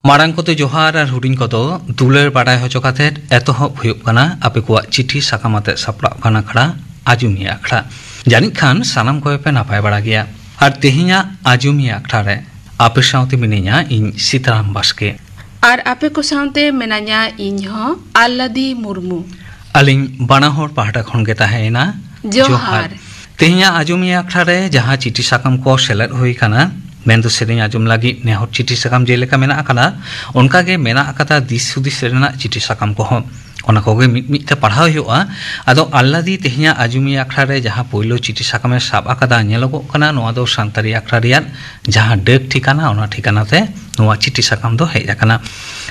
ᱢᱟᱲᱟᱝ ᱠᱚᱫᱚ ᱡᱚᱦᱟᱨ ᱟᱨ ᱦᱩᱰᱤᱧ ᱠᱚᱫᱚ ᱫᱩᱞᱟᱹᱲ ᱵᱟᱰᱟᱭ ᱦᱚᱪᱚ ᱠᱟᱛᱮ ᱮᱛᱚᱦᱚᱵ ᱦᱩᱭᱩᱜ ᱠᱟᱱᱟ ᱟᱯᱮ ᱠᱚᱣᱟᱜ ᱪᱤᱴᱷᱤ ᱥᱟᱠᱟᱢ ᱟᱛᱮ ᱥᱟᱯᱲᱟᱣ ᱠᱟᱱ ᱟᱠᱷᱲᱟ, ᱟᱡᱚᱢᱤᱭᱟᱹ ᱟᱠᱷᱲᱟ᱾ ᱡᱟᱹᱱᱤᱡ ᱠᱷᱟᱱ ᱥᱟᱱᱟᱢ ᱠᱚᱜᱮ ᱯᱮ ᱱᱟᱯᱟᱭ ᱵᱟᱲᱟ ᱜᱮᱭᱟ᱾ ᱟᱨ ᱛᱮᱦᱮᱧᱟᱜ ᱟᱡᱚᱢᱤᱭᱟᱹ ᱟᱠᱷᱲᱟ ᱨᱮ ᱟᱯᱮ ᱥᱟᱶᱛᱮ ᱢᱤᱱᱟᱹᱧᱟ ᱤᱧ ᱥᱤᱛᱟᱨᱟᱢ ᱵᱟᱥᱠᱮ᱾ ᱟᱨ ᱟᱯᱮ ᱠᱚ ᱥᱟᱶᱛᱮ ᱢᱮᱱᱟᱧᱟ ᱤᱧ ᱦᱚᱸ ᱟᱞᱞᱟᱫᱤ ᱢᱩᱨᱢᱩ᱾ ᱟᱹᱞᱤᱧ ᱵᱟᱱᱟ ᱦᱚᱲ ᱯᱟᱦᱴᱟ ᱠᱷᱚᱱ ᱜᱮ ᱛᱟᱦᱮᱸᱭᱮᱱᱟ ᱡᱚᱦᱟᱨ᱾ ᱡᱚᱦᱟᱨ᱾ ᱛᱮᱦᱮᱧᱟᱜ ᱟᱡᱚᱢᱤᱭᱟᱹ ᱟᱠᱷᱲᱟ ᱨᱮ ᱡᱟᱦᱟᱸ ᱪᱤᱴᱷᱤ ᱥᱟᱠᱟᱢ ᱠᱚ ᱥᱮᱞᱮᱫ ᱦᱩᱭ ᱟᱠᱟᱱᱟ, ᱢᱮᱱᱫᱚ ᱥᱮᱨᱮᱧ ᱟᱸᱡᱚᱢ ᱞᱟᱹᱜᱤᱫ ᱱᱮᱦᱚᱨ ᱪᱤᱴᱷᱤ ᱥᱟᱠᱟᱢ ᱡᱮᱞᱮᱠᱟ ᱢᱮᱱᱟᱜ ᱟᱠᱟᱫᱟ, ᱚᱱᱠᱟ ᱜᱮ ᱢᱮᱱᱟᱜ ᱟᱠᱟᱫᱟ ᱫᱤᱥ ᱦᱩᱫᱤᱥ ᱨᱮᱱᱟᱜ ᱪᱤᱴᱷᱤ ᱥᱟᱠᱟᱢ ᱠᱚᱦᱚᱸ᱾ ᱚᱱᱟ ᱠᱚᱜᱮ ᱢᱤᱫ ᱢᱤᱫ ᱛᱮ ᱯᱟᱲᱦᱟᱣ ᱦᱩᱭᱩᱜᱼᱟ᱾ ᱟᱫᱚ ᱟᱞᱞᱟᱫᱤ ᱛᱮᱦᱮᱧᱟᱜ ᱟᱡᱚᱢᱤᱭᱟᱹ ᱟᱠᱷᱲᱟ ᱨᱮ ᱡᱟᱦᱟᱸ ᱯᱳᱭᱞᱳ ᱪᱤᱴᱷᱤ ᱥᱟᱠᱟᱢᱮ ᱥᱟᱵ ᱟᱠᱟᱫᱟ, ᱧᱮᱞᱚᱜᱚᱜ ᱠᱟᱱᱟ ᱱᱚᱣᱟ ᱫᱚ ᱥᱟᱱᱛᱟᱲᱤ ᱟᱠᱷᱲᱟ ᱨᱮᱭᱟᱜ ᱡᱟᱦᱟᱸ ᱰᱟᱹᱠ ᱴᱷᱤᱠᱟᱱᱟ, ᱚᱱᱟ ᱴᱷᱤᱠᱟᱱᱟ ᱛᱮ ᱱᱚᱣᱟ ᱪᱤᱴᱷᱤ ᱥᱟᱠᱟᱢ ᱫᱚ ᱦᱮᱡ ᱟᱠᱟᱱᱟ᱾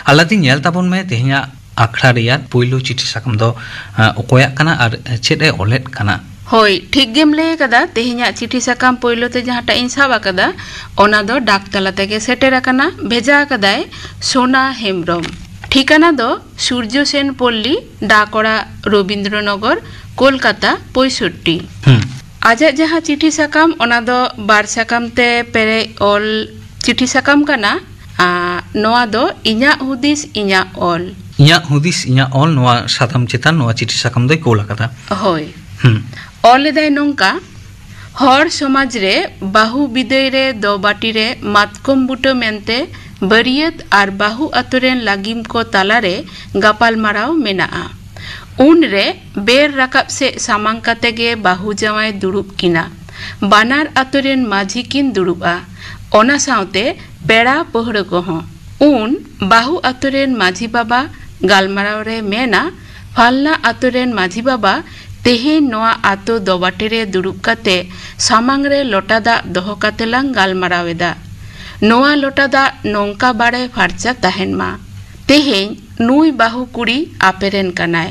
ᱟᱞᱞᱟᱫᱤ, ᱧᱮᱞ ᱛᱟᱵᱚᱱ ᱢᱮ ᱛᱮᱦᱮᱧᱟᱜ ᱟᱠᱷᱲᱟ ᱨᱮᱭᱟᱜ ᱯᱳᱭᱞᱳ ᱪᱤᱴᱷᱤ ᱥᱟᱠᱟᱢ ᱫᱚ, ᱟᱸ, ᱚᱠᱚᱭᱟᱜ ᱠᱟᱱᱟ ᱟᱨ ᱪᱮᱫ ᱮ ᱚᱞᱮᱫ ᱠᱟᱱᱟ? ᱦᱳᱭ, ᱴᱷᱤᱠ ᱜᱮᱢ ᱞᱟᱹᱭ ᱟᱠᱟᱫᱟ᱾ ᱛᱮᱦᱮᱧᱟᱜ ᱪᱤᱴᱷᱤ ᱥᱟᱠᱟᱢ ᱯᱳᱭᱞᱳ ᱛᱮ ᱡᱟᱦᱟᱸᱴᱟᱜ ᱤᱧ ᱥᱟᱵ ᱟᱠᱟᱫᱟ, ᱚᱱᱟ ᱫᱚ ᱰᱟᱠ ᱛᱟᱞᱟ ᱛᱮᱜᱮ ᱥᱮᱴᱮᱨ ᱟᱠᱟᱱᱟ᱾ ᱵᱷᱮᱡᱟ ᱟᱠᱟᱫᱟᱭ ᱥᱳᱱᱟ ᱦᱮᱢᱵᱨᱚᱢ᱾ ᱴᱷᱤᱠᱟᱱᱟ ᱫᱚ ᱥᱩᱨᱡᱚ ᱥᱮᱱ ᱯᱚᱞᱞᱤ, ᱰᱟᱠ ᱚᱲᱟᱜ, ᱨᱚᱵᱤᱱᱫᱨᱚᱱᱚᱜᱚᱨ, ᱠᱳᱞᱠᱟᱛᱟ ᱯᱚᱸᱭᱥᱚᱴᱴᱤ᱾ ᱦᱩᱸ᱾ ᱟᱡᱟᱜ ᱡᱟᱦᱟᱸ ᱪᱤᱴᱷᱤ ᱥᱟᱠᱟᱢ, ᱚᱱᱟ ᱫᱚ ᱵᱟᱨ ᱥᱟᱠᱟᱢ ᱛᱮ ᱯᱮᱨᱮᱡ ᱚᱞ ᱪᱤᱴᱷᱤ ᱥᱟᱠᱟᱢ ᱠᱟᱱᱟ᱾ ᱟᱨ ᱱᱚᱣᱟ ᱫᱚ ᱤᱧᱟᱹᱜ ᱦᱩᱫᱤᱥ, ᱤᱧᱟᱹᱜ ᱚᱞ᱾ ᱤᱧᱟᱹᱜ ᱦᱩᱫᱤᱥ, ᱤᱧᱟᱹᱜ ᱚᱞ, ᱱᱚᱣᱟ ᱥᱟᱛᱟᱢ ᱪᱮᱛᱟᱱ ᱱᱚᱣᱟ ᱪᱤᱴᱷᱤ ᱥᱟᱠᱟᱢ ᱫᱚᱭ ᱠᱳᱞ ᱟᱠᱟᱫᱟ᱾ ᱦᱳᱭ᱾ ᱦᱩᱸ᱾ ᱚᱞ ᱞᱮᱫᱟᱭ ᱱᱚᱝᱠᱟ: ᱦᱚᱲ ᱥᱚᱢᱟᱡᱽ ᱨᱮ ᱵᱟᱹᱦᱩ ᱵᱤᱫᱟᱹᱭ ᱨᱮ ᱫᱚ ᱵᱟᱹᱴᱤ ᱨᱮ ᱢᱟᱛᱠᱚᱢ ᱵᱩᱴᱟᱹ ᱢᱮᱱᱛᱮ ᱵᱟᱹᱨᱭᱟᱹᱛ ᱟᱨ ᱵᱟᱹᱦᱩ ᱟᱛᱳ ᱨᱮᱱ ᱞᱟᱹᱜᱤᱢ ᱠᱚ ᱛᱟᱞᱟᱨᱮ ᱜᱟᱯᱟᱞᱢᱟᱨᱟᱣ ᱢᱮᱱᱟᱜᱼᱟ᱾ ᱩᱱᱨᱮ ᱵᱮᱨ ᱨᱟᱠᱟᱵ ᱥᱮᱫ ᱥᱟᱢᱟᱝ ᱠᱟᱛᱮ ᱜᱮ ᱵᱟᱹᱦᱩ ᱡᱟᱶᱟᱭ ᱫᱩᱲᱩᱵ ᱠᱤᱱᱟ᱾ ᱵᱟᱱᱟᱨ ᱟᱛᱳ ᱨᱮᱱ ᱢᱟᱹᱡᱷᱤ ᱠᱤᱱ ᱫᱩᱲᱩᱵᱼᱟ᱾ ᱚᱱᱟ ᱥᱟᱶᱛᱮ ᱯᱮᱲᱟ ᱯᱟᱹᱦᱲᱟᱹ ᱠᱚᱦᱚᱸ᱾ ᱩᱱ ᱵᱟᱹᱦᱩ ᱟᱛᱳ ᱨᱮᱱ ᱢᱟᱹᱡᱷᱤ ᱵᱟᱵᱟ ᱜᱟᱞᱢᱟᱨᱟᱣ ᱨᱮ ᱢᱮᱱᱟ, "ᱯᱷᱟᱞᱱᱟ ᱟᱛᱳ ᱨᱮᱱ ᱢᱟᱹᱡᱷᱤ ᱵᱟᱵᱟ, ᱛᱮᱦᱮᱧ ᱱᱚᱣᱟ ᱟᱛᱳ ᱫᱚᱵᱟᱴᱮ ᱨᱮ ᱫᱩᱲᱩᱵ ᱠᱟᱛᱮ ᱥᱟᱢᱟᱝ ᱨᱮ ᱞᱚᱴᱟ ᱫᱟᱜ ᱫᱚᱦᱚ ᱠᱟᱛᱮ ᱞᱟᱝ ᱜᱟᱞᱢᱟᱨᱟᱣ ᱮᱫᱟ᱾ ᱱᱚᱣᱟ ᱞᱚᱴᱟ ᱫᱟᱜ ᱱᱚᱝᱠᱟ ᱵᱟᱲᱮ ᱯᱷᱟᱨᱪᱟ ᱛᱟᱦᱮᱱ ᱢᱟ᱾ ᱛᱮᱦᱮᱧ ᱱᱩᱭ ᱵᱟᱹᱦᱩ ᱠᱩᱲᱤ ᱟᱯᱮᱨᱮᱱ ᱠᱟᱱᱟᱭ᱾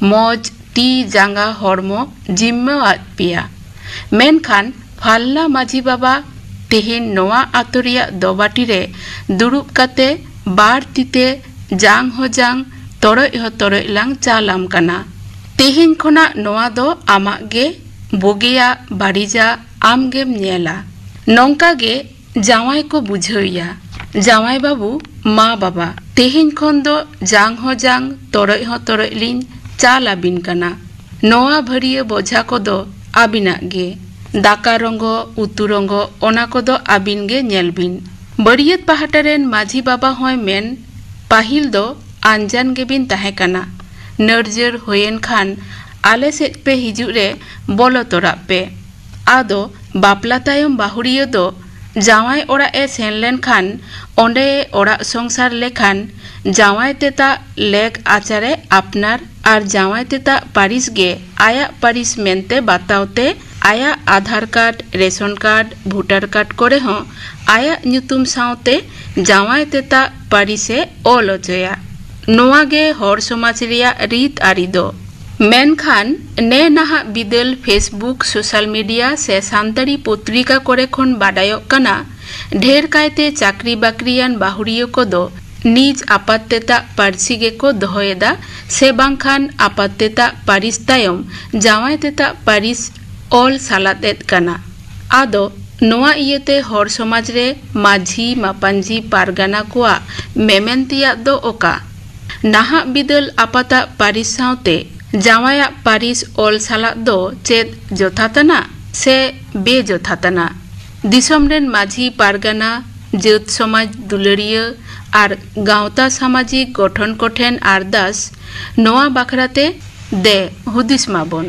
ᱢᱚᱡᱽ ᱛᱤ ᱡᱟᱸᱜᱟ ᱦᱚᱲᱢᱚ ᱡᱤᱢᱢᱟᱹᱣᱟᱫ ᱯᱮᱭᱟ᱾ ᱢᱮᱱᱠᱷᱟᱱ ᱯᱷᱟᱞᱱᱟ ᱢᱟᱹᱡᱷᱤ ᱵᱟᱵᱟ ᱛᱮᱦᱮᱧ ᱱᱚᱣᱟ ᱟᱛᱳ ᱨᱮᱭᱟᱜ ᱫᱚᱵᱟᱴᱤ ᱨᱮ ᱫᱩᱲᱩᱵ ᱠᱟᱛᱮ ᱵᱟᱨ ᱛᱤᱛᱮ ᱡᱟᱝ ᱦᱚᱸ ᱡᱟᱝ, ᱛᱚᱨᱚᱡ ᱦᱚᱸ ᱛᱚᱨᱚᱡ ᱞᱟᱝ ᱪᱟᱞᱟᱢ ᱠᱟᱱᱟ᱾ ᱛᱮᱦᱮᱧ ᱠᱷᱚᱱᱟᱜ ᱱᱚᱣᱟ ᱫᱚ ᱟᱢᱟᱜ ᱜᱮ, ᱵᱳᱜᱮᱭᱟ ᱵᱟᱹᱲᱤᱡᱟ ᱟᱢ ᱜᱮᱢ ᱧᱮᱞᱟ᱾" ᱱᱚᱝᱠᱟ ᱜᱮ ᱡᱟᱶᱟᱭ ᱠᱚ ᱵᱩᱡᱷᱟᱹᱣᱮᱭᱟ᱾ ᱡᱟᱶᱟᱭ ᱵᱟᱹᱵᱩ, ᱢᱟ ᱵᱟᱵᱟ, ᱛᱮᱦᱮᱧ ᱠᱷᱚᱱ ᱫᱚ ᱡᱟᱝ ᱦᱚᱸ ᱡᱟᱝ, ᱛᱚᱨᱚᱡ ᱦᱚᱸ ᱛᱚᱨᱚᱡ ᱞᱤᱧ ᱪᱟᱞ ᱟᱹᱵᱤᱱ ᱠᱟᱱᱟ᱾ ᱱᱚᱣᱟ ᱵᱷᱟᱹᱨᱤᱭᱟᱹ ᱵᱚᱡᱷᱟ ᱠᱚᱫᱚ ᱟᱹᱵᱤᱱᱟᱜ ᱜᱮ᱾ ᱫᱟᱠᱟ ᱨᱚᱸᱜᱚ, ᱩᱛᱩ ᱨᱚᱸᱜᱚ, ᱚᱱᱟ ᱠᱚᱫᱚ ᱟᱹᱵᱤᱱ ᱜᱮ ᱧᱮᱞ ᱵᱤᱱ᱾ ᱵᱟᱹᱨᱭᱟᱹᱛ ᱯᱟᱦᱴᱟ ᱨᱮᱱ ᱢᱟᱹᱡᱷᱤ ᱵᱟᱵᱟ ᱦᱚᱸᱭ ᱢᱮᱱ, "ᱯᱟᱹᱦᱤᱞ ᱫᱚ ᱟᱱᱡᱟᱱ ᱜᱮᱵᱤᱱ ᱛᱟᱦᱮᱸ ᱠᱟᱱᱟ᱾ ᱱᱟᱹᱨᱡᱟᱹᱨ ᱦᱩᱭᱮᱱ ᱠᱷᱟᱱ ᱟᱞᱮ ᱥᱮᱫ ᱯᱮ ᱦᱤᱡᱩᱜ ᱨᱮ ᱵᱚᱞᱚ ᱛᱚᱨᱟᱜ ᱯᱮ᱾" ᱟᱫᱚ ᱵᱟᱯᱞᱟ ᱛᱟᱭᱚᱢ ᱵᱟᱹᱦᱩᱲᱤᱭᱟᱹ ᱫᱚ ᱡᱟᱶᱟᱭ ᱚᱲᱟᱜ ᱮ ᱥᱮᱱ ᱞᱮᱱᱠᱷᱟᱱ, ᱚᱸᱰᱮ ᱚᱲᱟᱜ ᱥᱚᱝᱥᱟᱨ ᱞᱮᱠᱷᱟᱱ, ᱡᱟᱶᱟᱭ ᱛᱮᱛᱟᱜ ᱞᱮᱠ ᱟᱪᱟᱨᱮ ᱟᱯᱱᱟᱨ ᱟᱨ ᱡᱟᱶᱟᱭ ᱛᱮᱛᱟᱜ ᱯᱟᱹᱨᱤᱥ ᱜᱮ ᱟᱭᱟᱜ ᱯᱟᱹᱨᱤᱥ ᱢᱮᱱᱛᱮ ᱵᱟᱛᱟᱣ ᱛᱮ, ᱟᱭᱟᱜ Aadhaar card, ration card, voter card ᱠᱚᱨᱮ ᱦᱚᱸ ᱟᱭᱟᱜ ᱧᱩᱛᱩᱢ ᱥᱟᱶᱛᱮ ᱡᱟᱶᱟᱭ ᱛᱮᱛᱟᱜ ᱯᱟᱹᱨᱤᱥ ᱮ ᱚᱞ ᱚᱪᱚᱭᱟ᱾ ᱱᱚᱣᱟ ᱜᱮ ᱦᱚᱲ ᱥᱚᱢᱟᱡᱽ ᱨᱮᱭᱟᱜ ᱨᱤᱛ ᱟᱹᱨᱤ ᱫᱚ᱾ ᱢᱮᱱᱠᱷᱟᱱ ᱱᱮ ᱱᱟᱦᱟᱜ ᱵᱤᱫᱟᱹᱞ Facebook, social media ᱥᱮ ᱥᱟᱱᱛᱟᱲᱤ ᱯᱚᱛᱨᱤᱠᱟ ᱠᱚᱨᱮ ᱠᱷᱚᱱ ᱵᱟᱰᱟᱭᱚᱜ ᱠᱟᱱᱟ, ᱰᱷᱮᱨ ᱠᱟᱭᱛᱮ ᱪᱟᱹᱠᱨᱤ ᱵᱟᱹᱠᱨᱤᱭᱟᱱ ᱵᱟᱹᱦᱩᱲᱤᱭᱟᱹ ᱠᱚᱫᱚ ᱱᱤᱡ ᱟᱯᱟᱛ ᱛᱮᱛᱟᱜ ᱯᱟᱹᱨᱥᱤ ᱜᱮᱠᱚ ᱫᱚᱦᱚᱭᱮᱫᱟ ᱥᱮ ᱵᱟᱝᱠᱷᱟᱱ ᱟᱯᱟᱛ ᱛᱮᱛᱟᱜ ᱯᱟᱹᱨᱤᱥ ᱛᱟᱭᱚᱢ ᱡᱟᱶᱟᱭ ᱛᱮᱛᱟᱜ ᱯᱟᱹᱨᱤᱥ ᱚᱞ ᱥᱟᱞᱟᱫ ᱮᱫ ᱠᱟᱱᱟ᱾ ᱟᱫᱚ ᱱᱚᱣᱟ ᱤᱭᱟᱹᱛᱮ ᱦᱚᱲ ᱥᱚᱢᱟᱡᱽ ᱨᱮ ᱢᱟᱹᱡᱷᱤ, ᱢᱟᱯᱟᱧᱡᱤ, ᱯᱟᱨᱜᱟᱱᱟ ᱠᱚᱣᱟᱜ ᱢᱮᱢᱮᱱ ᱛᱮᱭᱟᱜ ᱫᱚ ᱚᱠᱟ? ᱱᱟᱦᱟᱜ ᱵᱤᱫᱟᱹᱞ ᱟᱯᱟᱛᱟᱜ ᱯᱟᱹᱨᱤᱥ ᱥᱟᱶᱛᱮ ᱡᱟᱶᱟᱭᱟᱜ ᱯᱟᱹᱨᱤᱥ ᱚᱞ ᱥᱟᱞᱟᱜ ᱫᱚ ᱪᱮᱫ ᱡᱚᱛᱷᱟᱛᱟᱱᱟ ᱥᱮ ᱵᱮᱡᱚᱛᱷᱟᱛᱟᱱᱟ? ᱫᱤᱥᱚᱢ ᱨᱮᱱ ᱢᱟᱹᱡᱷᱤ ᱯᱟᱨᱜᱟᱱᱟ, ᱡᱟᱹᱛ ᱥᱚᱢᱟᱡᱽ ᱫᱩᱞᱟᱹᱲᱤᱭᱟᱹ ᱟᱨ ᱜᱟᱶᱛᱟ ᱥᱟᱢᱟᱡᱤᱠ ᱜᱚᱴᱷᱚᱱ ᱠᱚᱴᱷᱮᱱ ᱟᱨᱫᱟᱥ ᱱᱚᱣᱟ ᱵᱟᱠᱷᱨᱟᱛᱮ ᱫᱮ ᱦᱩᱫᱤᱥ ᱢᱟᱵᱚᱱ᱾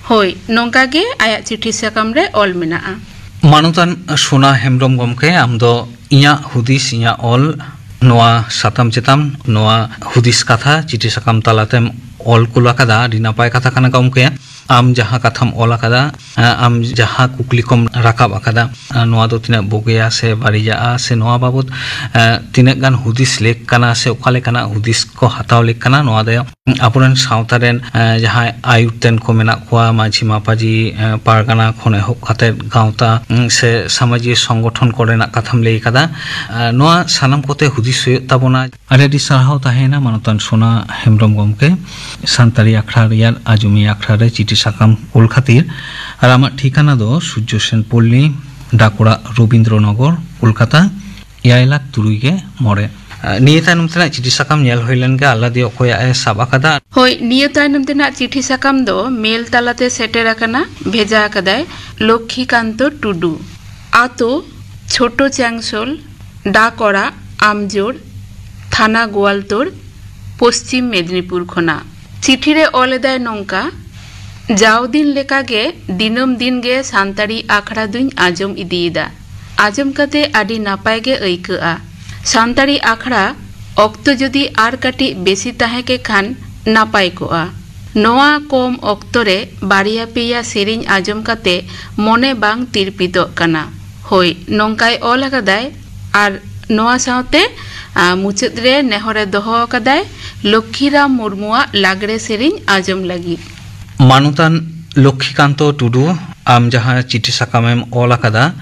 ᱦᱳᱭ, ᱱᱚᱝᱠᱟ ᱜᱮ ᱟᱭᱟᱜ ᱪᱤᱴᱷᱤ ᱥᱟᱠᱟᱢ ᱨᱮ ᱚᱞ ᱢᱮᱱᱟᱜᱼᱟ᱾ ᱢᱟᱱᱚᱛᱟᱱ ᱥᱳᱱᱟ ᱦᱮᱢᱵᱨᱚᱢ ᱜᱚᱢᱠᱮ, ᱟᱢ ᱫᱚ ᱤᱧᱟᱹᱜ ᱦᱩᱫᱤᱥ, ᱤᱧᱟᱹᱜ ᱚᱞ, ᱱᱚᱣᱟ ᱥᱟᱛᱟᱢ ᱪᱮᱛᱟᱱ ᱱᱚᱣᱟ ᱦᱩᱫᱤᱥ ᱠᱟᱛᱷᱟ ᱪᱤᱴᱷᱤ ᱥᱟᱠᱟᱢ ᱛᱟᱞᱟᱛᱮᱢ ᱚᱞ ᱠᱩᱞ ᱟᱠᱟᱫᱟ᱾ ᱟᱹᱰᱤ ᱱᱟᱯᱟᱭ ᱠᱟᱛᱷᱟ ᱠᱟᱱᱟ ᱜᱚᱢᱠᱮ᱾ ᱟᱢ ᱡᱟᱦᱟᱸ ᱠᱟᱛᱷᱟᱢ ᱚᱞ ᱟᱠᱟᱫᱟ, ᱟᱢ ᱡᱟᱦᱟᱸ ᱠᱩᱠᱞᱤ ᱠᱚᱢ ᱨᱟᱠᱟᱵ ᱟᱠᱟᱫᱟ, ᱱᱚᱣᱟ ᱫᱚ ᱛᱤᱱᱟᱹᱜ ᱵᱩᱜᱤᱭᱟ ᱥᱮ ᱵᱟᱹᱲᱤᱡᱟᱜᱼᱟ, ᱥᱮ ᱱᱚᱣᱟ ᱵᱟᱵᱚᱛ ᱛᱤᱱᱟᱹᱜ ᱜᱟᱱ ᱦᱩᱫᱤᱥ ᱞᱮᱠ ᱠᱟᱱᱟ ᱥᱮ ᱚᱠᱟ ᱞᱮᱠᱟᱱᱟᱜ ᱦᱩᱫᱤᱥ ᱠᱚ ᱦᱟᱛᱟᱣ ᱞᱮᱠ ᱠᱟᱱᱟ, ᱱᱚᱣᱟ ᱫᱚ ᱟᱵᱚᱨᱮᱱ ᱥᱟᱶᱛᱟ ᱨᱮᱱ, ᱮ, ᱡᱟᱦᱟᱸᱭ ᱟᱭᱩᱨ ᱛᱮᱱ ᱠᱚ ᱢᱮᱱᱟᱜ ᱠᱚᱣᱟ, ᱢᱟᱹᱡᱷᱤ ᱢᱟᱯᱟᱡᱷᱤ, ᱮ, ᱯᱟᱨᱜᱟᱱᱟ ᱠᱷᱚᱱ ᱮᱦᱚᱵ ᱠᱟᱛᱮᱫ ᱜᱟᱶᱛᱟ, ᱩᱸ, ᱥᱮ ᱥᱟᱢᱟᱡᱤᱠ ᱥᱚᱝᱜᱚᱴᱷᱚᱱ ᱠᱚᱨᱮᱱᱟᱜ ᱠᱟᱛᱷᱟᱢ ᱞᱟᱹᱭ ᱠᱟᱫᱟ᱾ ᱮ, ᱱᱚᱣᱟ ᱥᱟᱱᱟᱢ ᱠᱚᱛᱮ ᱦᱩᱫᱤᱥ ᱦᱩᱭᱩᱜ ᱛᱟᱵᱚᱱᱟ᱾ ᱟᱹᱰᱤ ᱟᱹᱰᱤ ᱥᱟᱨᱦᱟᱣ ᱛᱟᱦᱮᱸᱭᱮᱱᱟ ᱢᱟᱱᱚᱛᱟᱱ ᱥᱳᱱᱟ ᱦᱮᱢᱵᱨᱚᱢ ᱜᱚᱢᱠᱮ, ᱥᱟᱱᱛᱟᱲᱤ ᱟᱠᱷᱲᱟ ᱨᱮᱭᱟᱜ ᱟᱸᱡᱚᱢᱤᱭᱟᱹ ᱟᱠᱷᱲᱟ ᱨᱮ ᱪᱤᱴᱷᱤ ᱥᱟᱠᱟᱢ ᱠᱩᱞ ᱠᱷᱟᱹᱛᱤᱨ᱾ ᱟᱨ ᱟᱢᱟᱜ ᱴᱷᱤᱠᱟᱹᱱᱟ ᱫᱚ ᱥᱩᱨᱡᱚ ᱥᱮᱱ ᱯᱚᱞᱞᱤ, ᱰᱟᱠ ᱚᱲᱟᱜ, ᱨᱚᱵᱤᱱᱫᱨᱚ ᱱᱚᱜᱚᱨ, ᱠᱳᱞᱠᱟᱛᱟ, ᱮᱭᱟᱭ ᱞᱟᱠᱷ ᱛᱩᱨᱩᱭ ᱜᱮ ᱢᱚᱬᱮ᱾ ᱱᱤᱭᱟᱹ ᱛᱟᱭᱱᱚᱢ ᱛᱮᱱᱟᱜ ᱪᱤᱴᱷᱤ ᱥᱟᱠᱟᱢ ᱧᱮᱞ ᱦᱩᱭ ᱞᱮᱱ ᱜᱮ, ᱟᱞᱞᱟᱫᱤ ᱚᱠᱚᱭᱟᱜ ᱮ ᱥᱟᱵ ᱟᱠᱟᱫᱟ? ᱦᱳᱭ, ᱱᱤᱭᱟᱹ ᱛᱟᱭᱱᱚᱢ ᱛᱮᱱᱟᱜ ᱪᱤᱴᱷᱤ ᱥᱟᱠᱟᱢ ᱫᱚ ᱢᱮᱞ ᱛᱟᱞᱟᱛᱮ ᱥᱮᱴᱮᱨ ᱟᱠᱟᱱᱟ, ᱵᱷᱮᱡᱟ ᱟᱠᱟᱫᱟᱭ ᱞᱚᱠᱠᱷᱤᱠᱟᱱᱛᱚ ᱴᱩᱰᱩ᱾ ᱟᱛᱳ ᱪᱷᱳᱴᱳ ᱪᱟᱝᱥᱳᱞ, ᱰᱟᱠ ᱚᱲᱟᱜ ᱟᱢᱡᱳᱲ, ᱛᱷᱟᱱᱟ ᱜᱳᱣᱟᱞᱛᱳᱲ, ᱯᱚᱥᱪᱤᱢ ᱢᱮᱫᱽᱱᱤᱯᱩᱨ ᱠᱷᱚᱱᱟᱜ᱾ ᱪᱤᱴᱷᱤ ᱨᱮ ᱚᱞ ᱮᱫᱟᱭ ᱱᱚᱝᱠᱟ, ᱡᱟᱣ ᱫᱤᱱ ᱞᱮᱠᱟ ᱜᱮ ᱫᱤᱱᱟᱹᱢ ᱫᱤᱱ ᱜᱮ ᱥᱟᱱᱛᱟᱲᱤ ᱟᱠᱷᱲᱟ ᱫᱩᱧ ᱟᱸᱡᱚᱢ ᱤᱫᱤᱭᱮᱫᱟ᱾ ᱟᱸᱡᱚᱢ ᱠᱟᱛᱮ ᱟᱹᱰᱤ ᱱᱟᱯᱟᱭ ᱜᱮ ᱟᱹᱭᱠᱟᱹᱜᱼᱟ᱾ ᱥᱟᱱᱛᱟᱲᱤ ᱟᱠᱷᱲᱟ ᱚᱠᱛᱚ ᱡᱩᱫᱤ ᱟᱨ ᱠᱟᱹᱴᱤᱡ ᱵᱮᱥᱤ ᱛᱟᱦᱮᱸ ᱠᱮ ᱠᱷᱟᱱ ᱱᱟᱯᱟᱭ ᱠᱚᱜᱼᱟ᱾ ᱱᱚᱣᱟ ᱠᱚᱢ ᱚᱠᱛᱚ ᱨᱮ ᱵᱟᱨᱭᱟ ᱯᱮᱭᱟ ᱥᱮᱨᱮᱧ ᱟᱸᱡᱚᱢ ᱠᱟᱛᱮ ᱢᱚᱱᱮ ᱵᱟᱝ ᱛᱤᱨᱯᱤᱛᱚᱜ ᱠᱟᱱᱟ᱾ ᱦᱳᱭ, ᱱᱚᱝᱠᱟᱭ ᱚᱞ ᱟᱠᱟᱫᱟᱭ᱾ ᱟᱨ ᱱᱚᱣᱟ ᱥᱟᱶᱛᱮ, ᱟ, ᱢᱩᱪᱟᱹᱫ ᱨᱮ ᱱᱮᱦᱚᱨᱮ ᱫᱚᱦᱚ ᱟᱠᱟᱫᱟᱭ ᱞᱚᱠᱠᱷᱤᱨᱟᱢ ᱢᱩᱨᱢᱩᱣᱟᱜ ᱞᱟᱜᱽᱲᱮ ᱥᱮᱨᱮᱧ ᱟᱸᱡᱚᱢ ᱞᱟᱹᱜᱤᱫ᱾ ᱢᱟᱱᱚᱛᱟᱱ ᱞᱚᱠᱠᱷᱤᱠᱟᱱᱛᱚ ᱴᱩᱰᱩ, ᱟᱢ ᱡᱟᱦᱟᱸ ᱪᱤᱴᱷᱤ ᱥᱟᱠᱟᱢᱮᱢ ᱚᱞ ᱟᱠᱟᱫᱟ,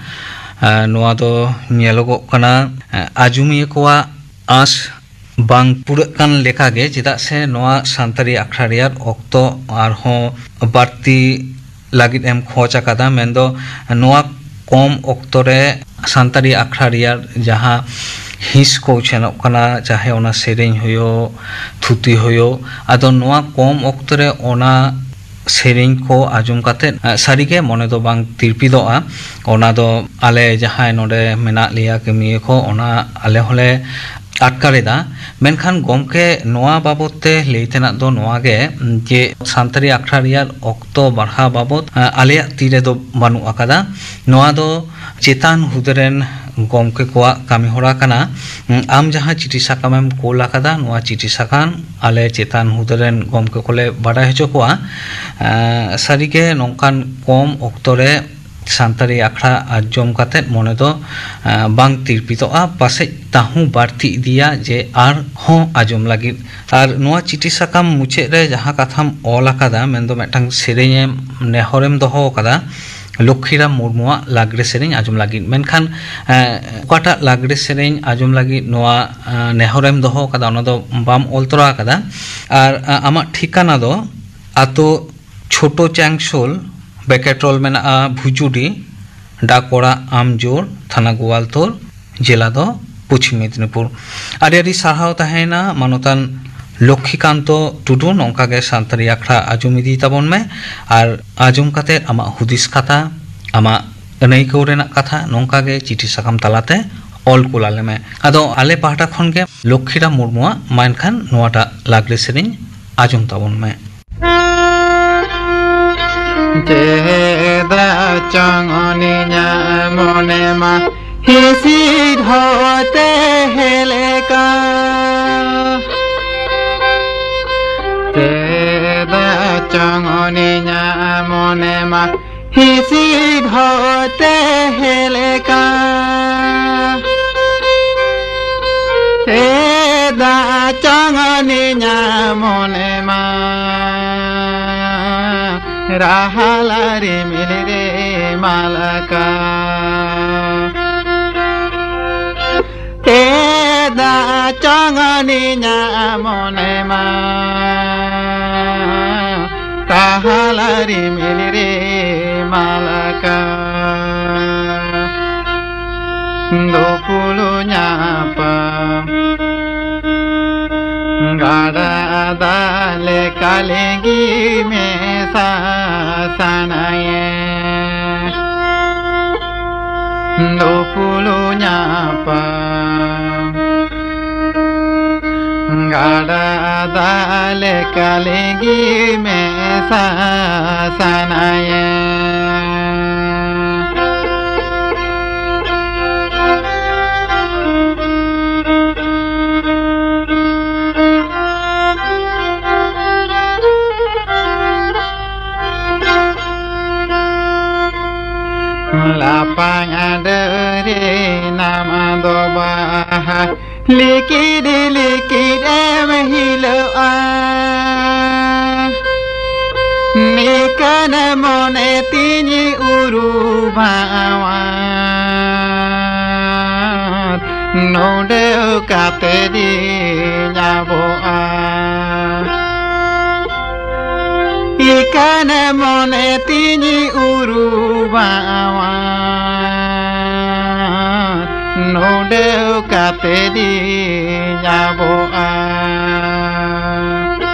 ᱟ, ᱱᱚᱣᱟ ᱫᱚ ᱧᱮᱞᱚᱜᱚᱜ ᱠᱟᱱᱟ, ᱟ, ᱟᱸᱡᱚᱢᱤᱭᱟᱹ ᱠᱚᱣᱟᱜ ᱟᱸᱥ ᱵᱟᱝ ᱯᱩᱨᱟᱹᱜ ᱠᱟᱱ ᱞᱮᱠᱟᱜᱮ, ᱪᱮᱫᱟᱜ ᱥᱮ ᱱᱚᱣᱟ ᱥᱟᱱᱛᱟᱲᱤ ᱟᱠᱷᱲᱟ ᱨᱮᱭᱟᱜ ᱚᱠᱛᱚ ᱟᱨᱦᱚᱸ ᱵᱟᱹᱲᱛᱤ ᱞᱟᱹᱜᱤᱫ ᱮᱢ ᱠᱷᱚᱡᱽ ᱟᱠᱟᱫᱟ, ᱢᱮᱱᱫᱚ ᱱᱚᱣᱟ ᱠᱚᱢ ᱚᱠᱛᱚ ᱨᱮ ᱥᱟᱱᱛᱟᱲᱤ ᱟᱠᱷᱲᱟ ᱨᱮᱭᱟᱜ ᱡᱟᱦᱟᱸ ᱦᱤᱸᱥ ᱠᱚ ᱩᱪᱷᱟᱹᱱᱚᱜ ᱠᱟᱱᱟ, ᱪᱟᱦᱮ ᱚᱱᱟ ᱥᱮᱨᱮᱧ ᱦᱩᱭᱩᱜ, ᱛᱷᱩᱛᱤ ᱦᱩᱭᱩᱜ, ᱟᱫᱚ ᱱᱚᱣᱟ ᱠᱚᱢ ᱚᱠᱛᱚ ᱨᱮ ᱚᱱᱟ ᱥᱮᱨᱮᱧ ᱠᱚ ᱟᱸᱡᱚᱢ ᱠᱟᱛᱮᱫ, ᱟ, ᱥᱟᱹᱨᱤᱜᱮ ᱢᱚᱱᱮ ᱫᱚ ᱵᱟᱝ ᱛᱤᱨᱯᱤᱫᱚᱜᱼᱟ᱾ ᱚᱱᱟ ᱫᱚ ᱟᱞᱮ ᱡᱟᱦᱟᱸᱭ ᱱᱚᱰᱮ ᱢᱮᱱᱟᱜ ᱞᱮᱭᱟ ᱠᱟᱹᱢᱤᱭᱟᱹ ᱠᱚ, ᱚᱱᱟ ᱟᱞᱮ ᱦᱚᱸᱞᱮ ᱟᱴᱠᱟᱨ ᱮᱫᱟ᱾ ᱢᱮᱱᱠᱷᱟᱱ ᱜᱚᱢᱠᱮ, ᱱᱚᱣᱟ ᱵᱟᱵᱚᱛ ᱛᱮ ᱞᱟᱹᱭ ᱛᱮᱱᱟᱜ ᱫᱚ ᱱᱚᱣᱟ ᱜᱮ, ᱡᱮ ᱥᱟᱱᱛᱟᱲᱤ ᱟᱠᱷᱲᱟ ᱨᱮᱭᱟᱜ ᱚᱠᱛᱚ ᱵᱟᱲᱦᱟᱣ ᱵᱟᱵᱚᱛ, ᱟ, ᱟᱞᱮᱭᱟᱜ ᱛᱤ ᱨᱮᱫᱚ ᱵᱟᱹᱱᱩᱜ ᱟᱠᱟᱫᱟ᱾ ᱱᱚᱣᱟ ᱫᱚ ᱪᱮᱛᱟᱱ ᱦᱩᱫᱟᱹ ᱨᱮᱱ ᱜᱚᱢᱠᱮ ᱠᱚᱣᱟᱜ ᱠᱟᱹᱢᱤ ᱦᱚᱨᱟ ᱠᱟᱱᱟ᱾ ᱟᱢ ᱡᱟᱦᱟᱸ ᱪᱤᱴᱷᱤ ᱥᱟᱠᱟᱢᱮᱢ ᱠᱳᱞ ᱟᱠᱟᱫᱟ, ᱱᱚᱣᱟ ᱪᱤᱴᱷᱤ ᱥᱟᱠᱟᱢ ᱟᱞᱮ ᱪᱮᱛᱟᱱ ᱦᱩᱫᱟᱹ ᱨᱮᱱ ᱜᱚᱢᱠᱮ ᱠᱚᱞᱮ ᱵᱟᱰᱟᱭ ᱦᱚᱪᱚ ᱠᱚᱣᱟ᱾ ᱮᱸ, ᱥᱟᱹᱨᱤᱜᱮ ᱱᱚᱝᱠᱟᱱ ᱠᱚᱢ ᱚᱠᱛᱚ ᱨᱮ ᱥᱟᱱᱛᱟᱲᱤ ᱟᱠᱷᱲᱟ ᱟᱸᱡᱚᱢ ᱠᱟᱛᱮᱫ ᱢᱚᱱᱮ ᱫᱚ, ᱮᱸ, ᱵᱟᱝ ᱛᱤᱨᱯᱤᱫᱚᱜᱼᱟ, ᱯᱟᱥᱮᱡ ᱛᱟᱦᱩᱸ ᱵᱟᱹᱲᱛᱤ ᱤᱫᱤᱭᱟ ᱡᱮ ᱟᱨᱦᱚᱸ ᱟᱸᱡᱚᱢ ᱞᱟᱹᱜᱤᱫ᱾ ᱟᱨ ᱱᱚᱣᱟ ᱪᱤᱴᱷᱤ ᱥᱟᱠᱟᱢ ᱢᱩᱪᱟᱹᱫ ᱨᱮ ᱡᱟᱦᱟᱸ ᱠᱟᱛᱷᱟᱢ ᱚᱞ ᱟᱠᱟᱫᱟ, ᱢᱮᱱᱫᱚ ᱢᱤᱫᱴᱟᱝ ᱥᱮᱨᱮᱧᱮᱢ ᱱᱮᱦᱚᱨᱮᱢ ᱫᱚᱦᱚ ᱟᱠᱟᱫᱟ ᱞᱚᱠᱠᱷᱤᱨᱟᱢ ᱢᱩᱨᱢᱩᱣᱟᱜ ᱞᱟᱜᱽᱲᱮ ᱥᱮᱨᱮᱧ ᱟᱸᱡᱚᱢ ᱞᱟᱹᱜᱤᱫ, ᱢᱮᱱᱠᱷᱟᱱ, ᱮᱸ, ᱚᱠᱟᱴᱟᱜ ᱞᱟᱜᱽᱲᱮ ᱥᱮᱨᱮᱧ ᱟᱸᱡᱚᱢ ᱞᱟᱹᱜᱤᱫ ᱱᱚᱣᱟ, ᱮᱸ, ᱱᱮᱦᱚᱨᱮᱢ ᱫᱚᱦᱚ ᱟᱠᱟᱫᱟ, ᱚᱱᱟ ᱫᱚ ᱵᱟᱢ ᱚᱞ ᱛᱚᱨᱟ ᱟᱠᱟᱫᱟ᱾ ᱟᱨ, ᱮᱸ, ᱟᱢᱟᱜ ᱴᱷᱤᱠᱟᱱᱟ ᱫᱚ ᱟᱛᱳ ᱪᱷᱳᱴᱳ ᱪᱟᱝᱥᱳᱞ, ᱵᱮᱠᱮᱴ ᱨᱳᱞ ᱢᱮᱱᱟᱜᱼᱟ, ᱵᱷᱩᱡᱩᱰᱤ, ᱰᱟᱠ ᱚᱲᱟᱜ ᱟᱢᱡᱳᱲ, ᱛᱷᱟᱱᱟ ᱜᱳᱣᱟᱞᱛᱳᱲ, ᱡᱮᱞᱟ ᱫᱚ ᱯᱚᱪᱷᱤᱢ ᱢᱮᱫᱽᱱᱤᱯᱩᱨ᱾ ᱟᱹᱰᱤ ᱟᱹᱰᱤ ᱥᱟᱨᱦᱟᱣ ᱛᱟᱦᱮᱸᱭᱮᱱᱟ ᱢᱟᱱᱚᱛᱟᱱ ᱞᱚᱠᱠᱷᱤᱠᱟᱱᱛᱚ ᱴᱩᱰᱩ᱾ ᱱᱚᱝᱠᱟ ᱜᱮ ᱥᱟᱱᱛᱟᱲᱤ ᱟᱠᱷᱲᱟ ᱟᱸᱡᱚᱢ ᱤᱫᱤ ᱛᱟᱵᱚᱱ ᱢᱮ, ᱟᱨ ᱟᱸᱡᱚᱢ ᱠᱟᱛᱮ ᱟᱢᱟᱜ ᱦᱩᱫᱤᱥ ᱠᱟᱛᱷᱟ, ᱟᱢᱟᱜ ᱟᱹᱱᱟᱹᱭᱠᱟᱹᱣ ᱨᱮᱱᱟᱜ ᱠᱟᱛᱷᱟ ᱱᱚᱝᱠᱟ ᱜᱮ ᱪᱤᱴᱷᱤ ᱥᱟᱠᱟᱢ ᱛᱟᱞᱟᱛᱮ ᱚᱞ ᱠᱩᱞ ᱟᱞᱮ ᱢᱮ᱾ ᱟᱫᱚ ᱟᱞᱮ ᱯᱟᱦᱴᱟ ᱠᱷᱚᱱ ᱜᱮ ᱞᱚᱠᱠᱷᱤᱨᱟᱢ ᱢᱩᱨᱢᱩᱣᱟᱜ ᱢᱟ ᱮᱱᱠᱷᱟᱱ ᱱᱚᱣᱟᱴᱟᱜ ᱞᱟᱜᱽᱲᱮ ᱥᱮᱨᱮᱧ ᱟᱸᱡᱚᱢ ᱛᱟᱵᱚᱱ ᱢᱮ᱾ ᱪᱮᱫᱟᱜ ᱪᱚᱝ ᱩᱱᱤᱧᱟᱜ ᱢᱚᱱᱮ ᱢᱟ ᱦᱤᱥᱤᱫ ᱦᱚᱭᱛᱮ ᱦᱮᱞᱮᱠᱟ᱾ ᱪᱮᱫᱟᱜ ᱪᱚᱝ ᱩᱱᱤᱧᱟᱜ ᱢᱚᱱᱮ ᱢᱟ ᱦᱤᱥᱤᱫ ᱦᱚᱭᱛᱮ ᱦᱮᱞᱮᱠᱟ᱾ ᱟᱹᱱᱤᱧᱟ ᱢᱚᱱᱮ ᱢᱟ ᱨᱟᱦᱟᱞᱟ ᱨᱤᱢᱤᱞ ᱨᱮ ᱢᱟᱞᱟᱠᱟ᱾ ᱛᱮᱫᱟ ᱪᱚᱝ ᱟᱹᱱᱤᱧᱟ ᱢᱚᱱᱮ ᱢᱟ ᱨᱟᱦᱟᱞᱟ ᱨᱤᱢᱤᱞ ᱨᱮ ᱢᱟᱞᱟᱠᱟ᱾ ᱫᱩᱯᱩᱞᱩ ᱧᱟᱯᱟᱢ ᱜᱟᱰᱟ ᱫᱟᱜ ᱞᱮᱠᱟ ᱞᱤᱸᱜᱤ ᱢᱮᱥᱟ ᱥᱟᱱᱟᱭᱮ᱾ ᱫᱩᱯᱩᱞᱩ ᱧᱟᱯᱟᱢ ᱜᱟᱰᱟ ᱫᱟᱜ ᱞᱮᱠᱟ ᱞᱤᱸᱜᱤ ᱢᱮᱥᱟ ᱥᱟᱱᱟᱭᱮ᱾ ᱞᱟᱯᱷᱟᱝ ᱰᱟᱹᱨᱤ ᱱᱟᱢ ᱫᱚ ᱵᱟᱦᱟ ᱞᱤᱠᱤᱰ ᱞᱤᱠᱤᱰ ᱮᱢ ᱦᱤᱞᱚᱜᱼᱟ᱾ ᱱᱤᱠᱟᱹᱱ ᱢᱚᱱᱮ ᱛᱤᱧ ᱩᱨᱩᱵᱟᱣᱟ ᱱᱚᱰᱮ ᱠᱟᱛᱮ ᱫᱤᱧ ᱟᱵᱚᱜᱼᱟ᱾ ᱤᱠᱟᱹᱱ ᱢᱚᱱᱮ ᱛᱤᱧ ᱩᱨᱩᱵᱟᱣᱟ ᱱᱚᱰᱮ ᱠᱟᱛᱮ ᱫᱤᱧ ᱟᱵᱚᱜᱼᱟ᱾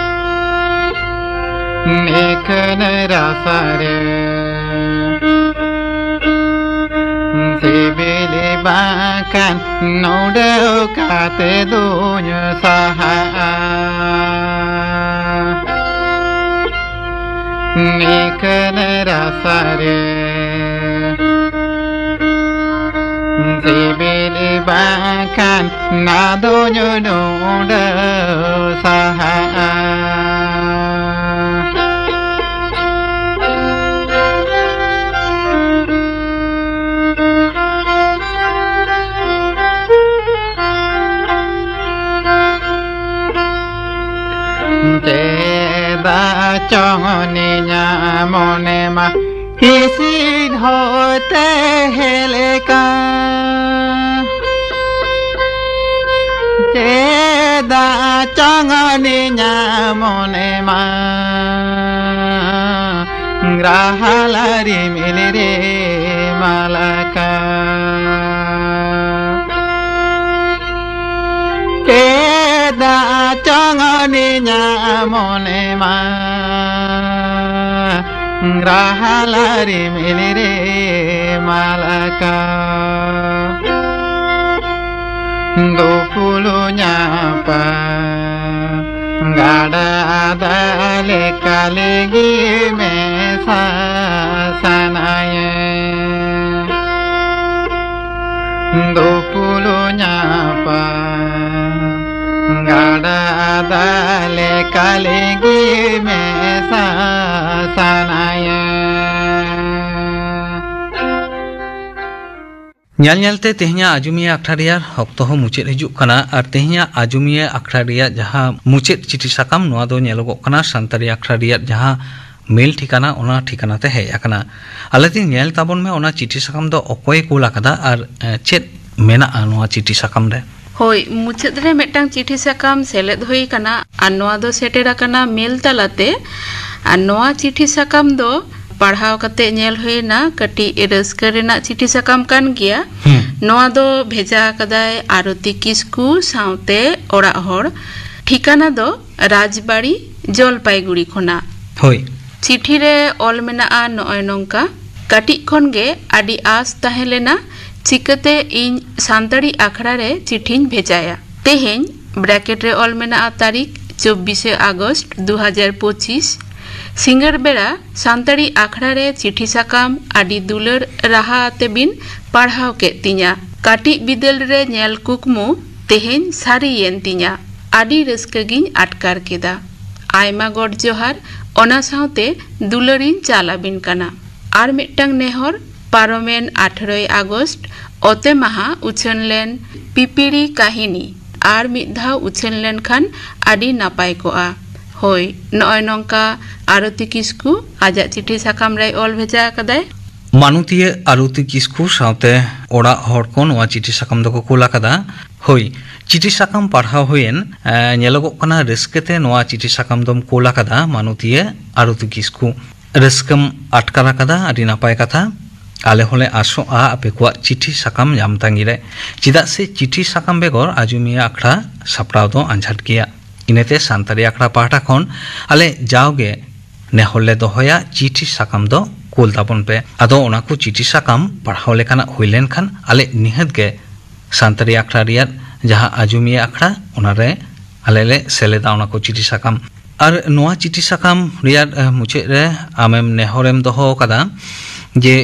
ᱱᱤᱠᱟᱹᱱ ᱨᱟᱥᱟ ᱨᱮ ᱥᱤᱵᱤᱞ ᱵᱟᱝᱠᱷᱟᱱ ᱱᱚᱰᱮ ᱠᱟᱛᱮ ᱫᱩᱧ ᱥᱟᱦᱟᱜᱼᱟ᱾ ᱱᱤᱠᱟᱹᱱ ᱨᱟᱥᱟ ᱨᱮ ᱥᱤᱵᱤᱞ ᱵᱟᱝᱠᱷᱟᱱ ᱱᱟᱫᱚᱧ ᱱᱚᱰᱮ ᱥᱟᱦᱟᱜᱼᱟ᱾ ᱪᱚᱝ ᱱᱤᱧᱟ ᱢᱚᱱᱮ ᱢᱟ ᱤᱥᱤᱱ ᱦᱚᱛᱮ ᱦᱮᱞᱮᱠᱟ᱾ ᱪᱮᱫᱟᱜ ᱪᱚᱝ ᱱᱤᱧᱟ ᱢᱚᱱᱮ ᱢᱟ ᱨᱟᱦᱟᱞᱟ ᱨᱤᱢᱤᱞ ᱨᱮ ᱢᱟᱞᱟᱠᱟ᱾ ᱪᱮᱫᱟᱜ ᱪᱚᱝ ᱱᱤᱧᱟ ᱢᱚᱱᱮ ᱢᱟ ᱨᱟᱦᱟᱞᱟ ᱨᱤᱢᱤᱞ ᱨᱮ ᱢᱟᱞᱟᱠᱟ᱾ ᱫᱩᱯᱩᱞᱩ ᱧᱟᱯᱟ ᱜᱟᱰᱟ ᱫᱟᱜ ᱞᱮᱠᱟ ᱞᱤᱸᱜᱤ ᱢᱮᱥᱟ ᱥᱟᱱᱟᱭᱮ᱾ ᱫᱩᱯᱩᱞᱩ ᱧᱟᱯᱟ ᱜᱟᱰᱟ ᱫᱟᱜ ᱞᱮᱠᱟ ᱞᱤᱸᱜᱤ ᱢᱮᱥᱟ ᱥᱟᱱᱟᱭᱮ᱾ ᱧᱮᱞ ᱧᱮᱞᱛᱮ ᱛᱮᱦᱮᱧᱟᱜ ᱟᱡᱚᱢᱤᱭᱟᱹ ᱟᱠᱷᱲᱟ ᱨᱮᱭᱟᱜ ᱚᱠᱛᱚ ᱦᱚᱸ ᱢᱩᱪᱟᱹᱫ ᱦᱤᱡᱩᱜ ᱠᱟᱱᱟ᱾ ᱟᱨ ᱛᱮᱦᱮᱧᱟᱜ ᱟᱡᱚᱢᱤᱭᱟᱹ ᱟᱠᱷᱲᱟ ᱨᱮᱭᱟᱜ ᱡᱟᱦᱟᱸ ᱢᱩᱪᱟᱹᱫ ᱪᱤᱴᱷᱤ ᱥᱟᱠᱟᱢ, ᱱᱚᱣᱟ ᱫᱚ ᱧᱮᱞᱚᱜᱚᱜ ᱠᱟᱱᱟ ᱥᱟᱱᱛᱟᱲᱤ ᱟᱠᱷᱲᱟ ᱨᱮᱭᱟᱜ ᱡᱟᱦᱟᱸ ᱢᱮᱞ ᱴᱷᱤᱠᱟᱱᱟ, ᱚᱱᱟ ᱴᱷᱤᱠᱟᱱᱟ ᱛᱮ ᱦᱮᱡ ᱟᱠᱟᱱᱟ᱾ ᱟᱞᱮ ᱛᱮ ᱧᱮᱞ ᱛᱟᱵᱚᱱ ᱢᱮ, ᱚᱱᱟ ᱪᱤᱴᱷᱤ ᱥᱟᱠᱟᱢ ᱫᱚ ᱚᱠᱚᱭᱮ ᱠᱩᱞ ᱟᱠᱟᱫᱟ ᱟᱨ, ᱮ, ᱪᱮᱫ ᱢᱮᱱᱟᱜᱼᱟ ᱱᱚᱣᱟ ᱪᱤᱴᱷᱤ ᱥᱟᱠᱟᱢ ᱨᱮ? ᱦᱳᱭ, ᱢᱩᱪᱟᱹᱫ ᱨᱮ ᱢᱤᱫᱴᱟᱝ ᱪᱤᱴᱷᱤ ᱥᱟᱠᱟᱢ ᱥᱮᱞᱮᱫ ᱦᱩᱭ ᱟᱠᱟᱱᱟ ᱟᱨ ᱱᱚᱣᱟ ᱫᱚ ᱥᱮᱴᱮᱨ ᱟᱠᱟᱱᱟ ᱢᱮᱞ ᱛᱟᱞᱟᱛᱮ᱾ ᱟᱨ ᱱᱚᱣᱟ ᱪᱤᱴᱷᱤ ᱥᱟᱠᱟᱢ ᱫᱚ ᱯᱟᱲᱦᱟᱣ ᱠᱟᱛᱮ ᱧᱮᱞ ᱦᱩᱭᱱᱟ, ᱠᱟᱹᱴᱤᱡ ᱨᱟᱹᱥᱠᱟᱹ ᱨᱮᱱᱟᱜ ᱪᱤᱴᱷᱤ ᱥᱟᱠᱟᱢ ᱠᱟᱱ ᱜᱮᱭᱟ᱾ ᱦᱩᱸ᱾ ᱱᱚᱣᱟ ᱫᱚ ᱵᱷᱮᱡᱟ ᱟᱠᱟᱫᱟᱭ ᱟᱨᱚᱛᱤ ᱠᱤᱥᱠᱩ ᱥᱟᱶᱛᱮ ᱚᱲᱟᱜ ᱦᱚᱲ᱾ ᱴᱷᱤᱠᱟᱱᱟ ᱫᱚ ᱨᱟᱡᱽᱵᱟᱲᱤ, ᱡᱚᱞᱯᱟᱭᱜᱩᱲᱤ ᱠᱷᱚᱱᱟᱜ᱾ ᱦᱳᱭ᱾ ᱪᱤᱴᱷᱤ ᱨᱮ ᱚᱞ ᱢᱮᱱᱟᱜᱼᱟ ᱱᱚᱜᱼᱚᱭ ᱱᱚᱝᱠᱟ: ᱠᱟᱹᱴᱤᱡ ᱠᱷᱚᱱ ᱜᱮ ᱟᱹᱰᱤ ᱟᱸᱥ ᱛᱟᱦᱮᱸ ᱞᱮᱱᱟ, ᱪᱤᱠᱟᱹᱛᱮ ᱤᱧ ᱥᱟᱱᱛᱟᱲᱤ ᱟᱠᱷᱲᱟ ᱨᱮ ᱪᱤᱴᱷᱤᱧ ᱵᱷᱮᱡᱟᱭᱟ᱾ ᱛᱮᱦᱮᱧ, ᱵᱨᱮᱠᱮᱴ ᱨᱮ ᱚᱞ ᱢᱮᱱᱟᱜᱼᱟ ᱛᱟᱹᱨᱤᱠᱷ ᱪᱚᱵᱵᱤᱥᱮ ᱟᱜᱚᱥᱴ ᱫᱩ ᱦᱟᱡᱟᱨ ᱯᱚᱸᱪᱤᱥ, ᱥᱤᱸᱜᱟᱹᱲ ᱵᱮᱲᱟ ᱥᱟᱱᱛᱟᱲᱤ ᱟᱠᱷᱲᱟ ᱨᱮ ᱪᱤᱴᱷᱤ ᱥᱟᱠᱟᱢ ᱟᱹᱰᱤ ᱫᱩᱞᱟᱹᱲ ᱨᱟᱦᱟ ᱟᱛᱮ ᱵᱤᱱ ᱯᱟᱲᱦᱟᱣ ᱠᱮᱫ ᱛᱤᱧᱟ᱾ ᱠᱟᱹᱴᱤᱡ ᱵᱤᱫᱟᱹᱞ ᱨᱮ ᱧᱮᱞ ᱠᱩᱠᱢᱩ ᱛᱮᱦᱮᱧ ᱥᱟᱹᱨᱤᱭᱮᱱ ᱛᱤᱧᱟ᱾ ᱟᱹᱰᱤ ᱨᱟᱹᱥᱠᱟᱹ ᱜᱤᱧ ᱟᱴᱠᱟᱨ ᱠᱮᱫᱟ᱾ ᱟᱭᱢᱟ ᱜᱚᱰ ᱡᱚᱦᱟᱨ, ᱚᱱᱟ ᱥᱟᱶᱛᱮ ᱫᱩᱞᱟᱹᱲᱤᱧ ᱪᱟᱞ ᱟᱹᱵᱤᱱ ᱠᱟᱱᱟ᱾ ᱟᱨ ᱢᱤᱫᱴᱟᱝ ᱱᱮᱦᱚᱨ, ᱯᱟᱨᱚᱢᱮᱱ ᱟᱴᱷᱨᱚᱭ ᱟᱜᱚᱥᱴ ᱚᱛᱮ ᱢᱟᱦᱟ ᱩᱪᱷᱟᱹᱱ ᱞᱮᱱ ᱯᱤᱯᱤᱲᱤ ᱠᱟᱹᱦᱤᱱᱤ ᱟᱨ ᱢᱤᱫ ᱫᱷᱟᱣ ᱩᱪᱷᱟᱹᱱ ᱞᱮᱱᱠᱷᱟᱱ ᱟᱹᱰᱤ ᱱᱟᱯᱟᱭ ᱠᱚᱜᱼᱟ᱾ ᱦᱳᱭ, ᱱᱚᱜᱼᱚᱭ ᱱᱚᱝᱠᱟ ᱟᱨᱚᱛᱤ ᱠᱤᱥᱠᱩ ᱟᱡᱟᱜ ᱪᱤᱴᱷᱤ ᱥᱟᱠᱟᱢ ᱨᱮᱭ ᱚᱞ ᱵᱷᱮᱡᱟ ᱟᱠᱟᱫᱟᱭ᱾ ᱢᱟᱱᱚᱛᱤᱭᱟᱹ ᱟᱨᱚᱛᱤ ᱠᱤᱥᱠᱩ ᱥᱟᱶᱛᱮ ᱚᱲᱟᱜ ᱦᱚᱲ ᱠᱚ ᱱᱚᱣᱟ ᱪᱤᱴᱷᱤ ᱥᱟᱠᱟᱢ ᱫᱚᱠᱚ ᱠᱩᱞ ᱟᱠᱟᱫᱟ᱾ ᱦᱳᱭ, ᱪᱤᱴᱷᱤ ᱥᱟᱠᱟᱢ ᱯᱟᱲᱦᱟᱣ ᱦᱩᱭᱮᱱ, ᱮ, ᱧᱮᱞᱚᱜᱚᱜ ᱠᱟᱱᱟ ᱨᱟᱹᱥᱠᱟᱹ ᱛᱮ ᱱᱚᱣᱟ ᱪᱤᱴᱷᱤ ᱥᱟᱠᱟᱢ ᱫᱚᱢ ᱠᱩᱞ ᱟᱠᱟᱫᱟ ᱢᱟᱱᱚᱛᱤᱭᱟᱹ ᱟᱨᱚᱛᱤ ᱠᱤᱥᱠᱩ᱾ ᱨᱟᱹᱥᱠᱟᱹᱢ ᱟᱴᱠᱟᱨ ᱟᱠᱟᱫᱟ, ᱟᱹᱰᱤ ᱱᱟᱯᱟᱭ ᱠᱟᱛᱷᱟ᱾ ᱟᱞᱮ ᱦᱚᱸᱞᱮ ᱟᱥᱚᱜᱼᱟ ᱟᱯᱮ ᱠᱚᱣᱟᱜ ᱪᱤᱴᱷᱤ ᱥᱟᱠᱟᱢ ᱧᱟᱢ ᱛᱟᱺᱜᱤ ᱨᱮ, ᱪᱮᱫᱟᱜ ᱥᱮ ᱪᱤᱴᱷᱤ ᱥᱟᱠᱟᱢ ᱵᱮᱜᱚᱨ ᱟᱡᱚᱢᱤᱭᱟᱹ ᱟᱠᱷᱲᱟ ᱥᱟᱯᱲᱟᱣ ᱫᱚ ᱟᱸᱡᱷᱟᱴ ᱜᱮᱭᱟ᱾ ᱤᱱᱟᱹᱛᱮ ᱥᱟᱱᱛᱟᱲᱤ ᱟᱠᱷᱲᱟ ᱯᱟᱦᱴᱟ ᱠᱷᱚᱱ ᱟᱞᱮ ᱡᱟᱣᱜᱮ ᱱᱮᱦᱚᱨ ᱞᱮ ᱫᱚᱦᱚᱭᱟ, ᱪᱤᱴᱷᱤ ᱥᱟᱠᱟᱢ ᱫᱚ ᱠᱩᱞ ᱛᱟᱵᱚᱱ ᱯᱮ᱾ ᱟᱫᱚ ᱚᱱᱟ ᱠᱚ ᱪᱤᱴᱷᱤ ᱥᱟᱠᱟᱢ ᱯᱟᱲᱦᱟᱣ ᱞᱮᱠᱟᱱᱟᱜ ᱦᱩᱭ ᱞᱮᱱᱠᱷᱟᱱ ᱟᱞᱮ ᱱᱤᱦᱟᱹᱛ ᱜᱮ ᱥᱟᱱᱛᱟᱲᱤ ᱟᱠᱷᱲᱟ ᱨᱮᱭᱟᱜ ᱡᱟᱦᱟᱸ ᱟᱡᱚᱢᱤᱭᱟᱹ ᱟᱠᱷᱲᱟ, ᱚᱱᱟᱨᱮ ᱟᱞᱮ ᱞᱮ ᱥᱮᱞᱮᱫᱟ ᱚᱱᱟ ᱠᱚ ᱪᱤᱴᱷᱤ ᱥᱟᱠᱟᱢ᱾ ᱟᱨ ᱱᱚᱣᱟ ᱪᱤᱴᱷᱤ ᱥᱟᱠᱟᱢ ᱨᱮᱭᱟᱜ, ᱮ, ᱢᱩᱪᱟᱹᱫ ᱨᱮ ᱟᱢᱮᱢ ᱱᱮᱦᱚᱨᱮᱢ ᱫᱚᱦᱚ ᱟᱠᱟᱫᱟ ᱡᱮ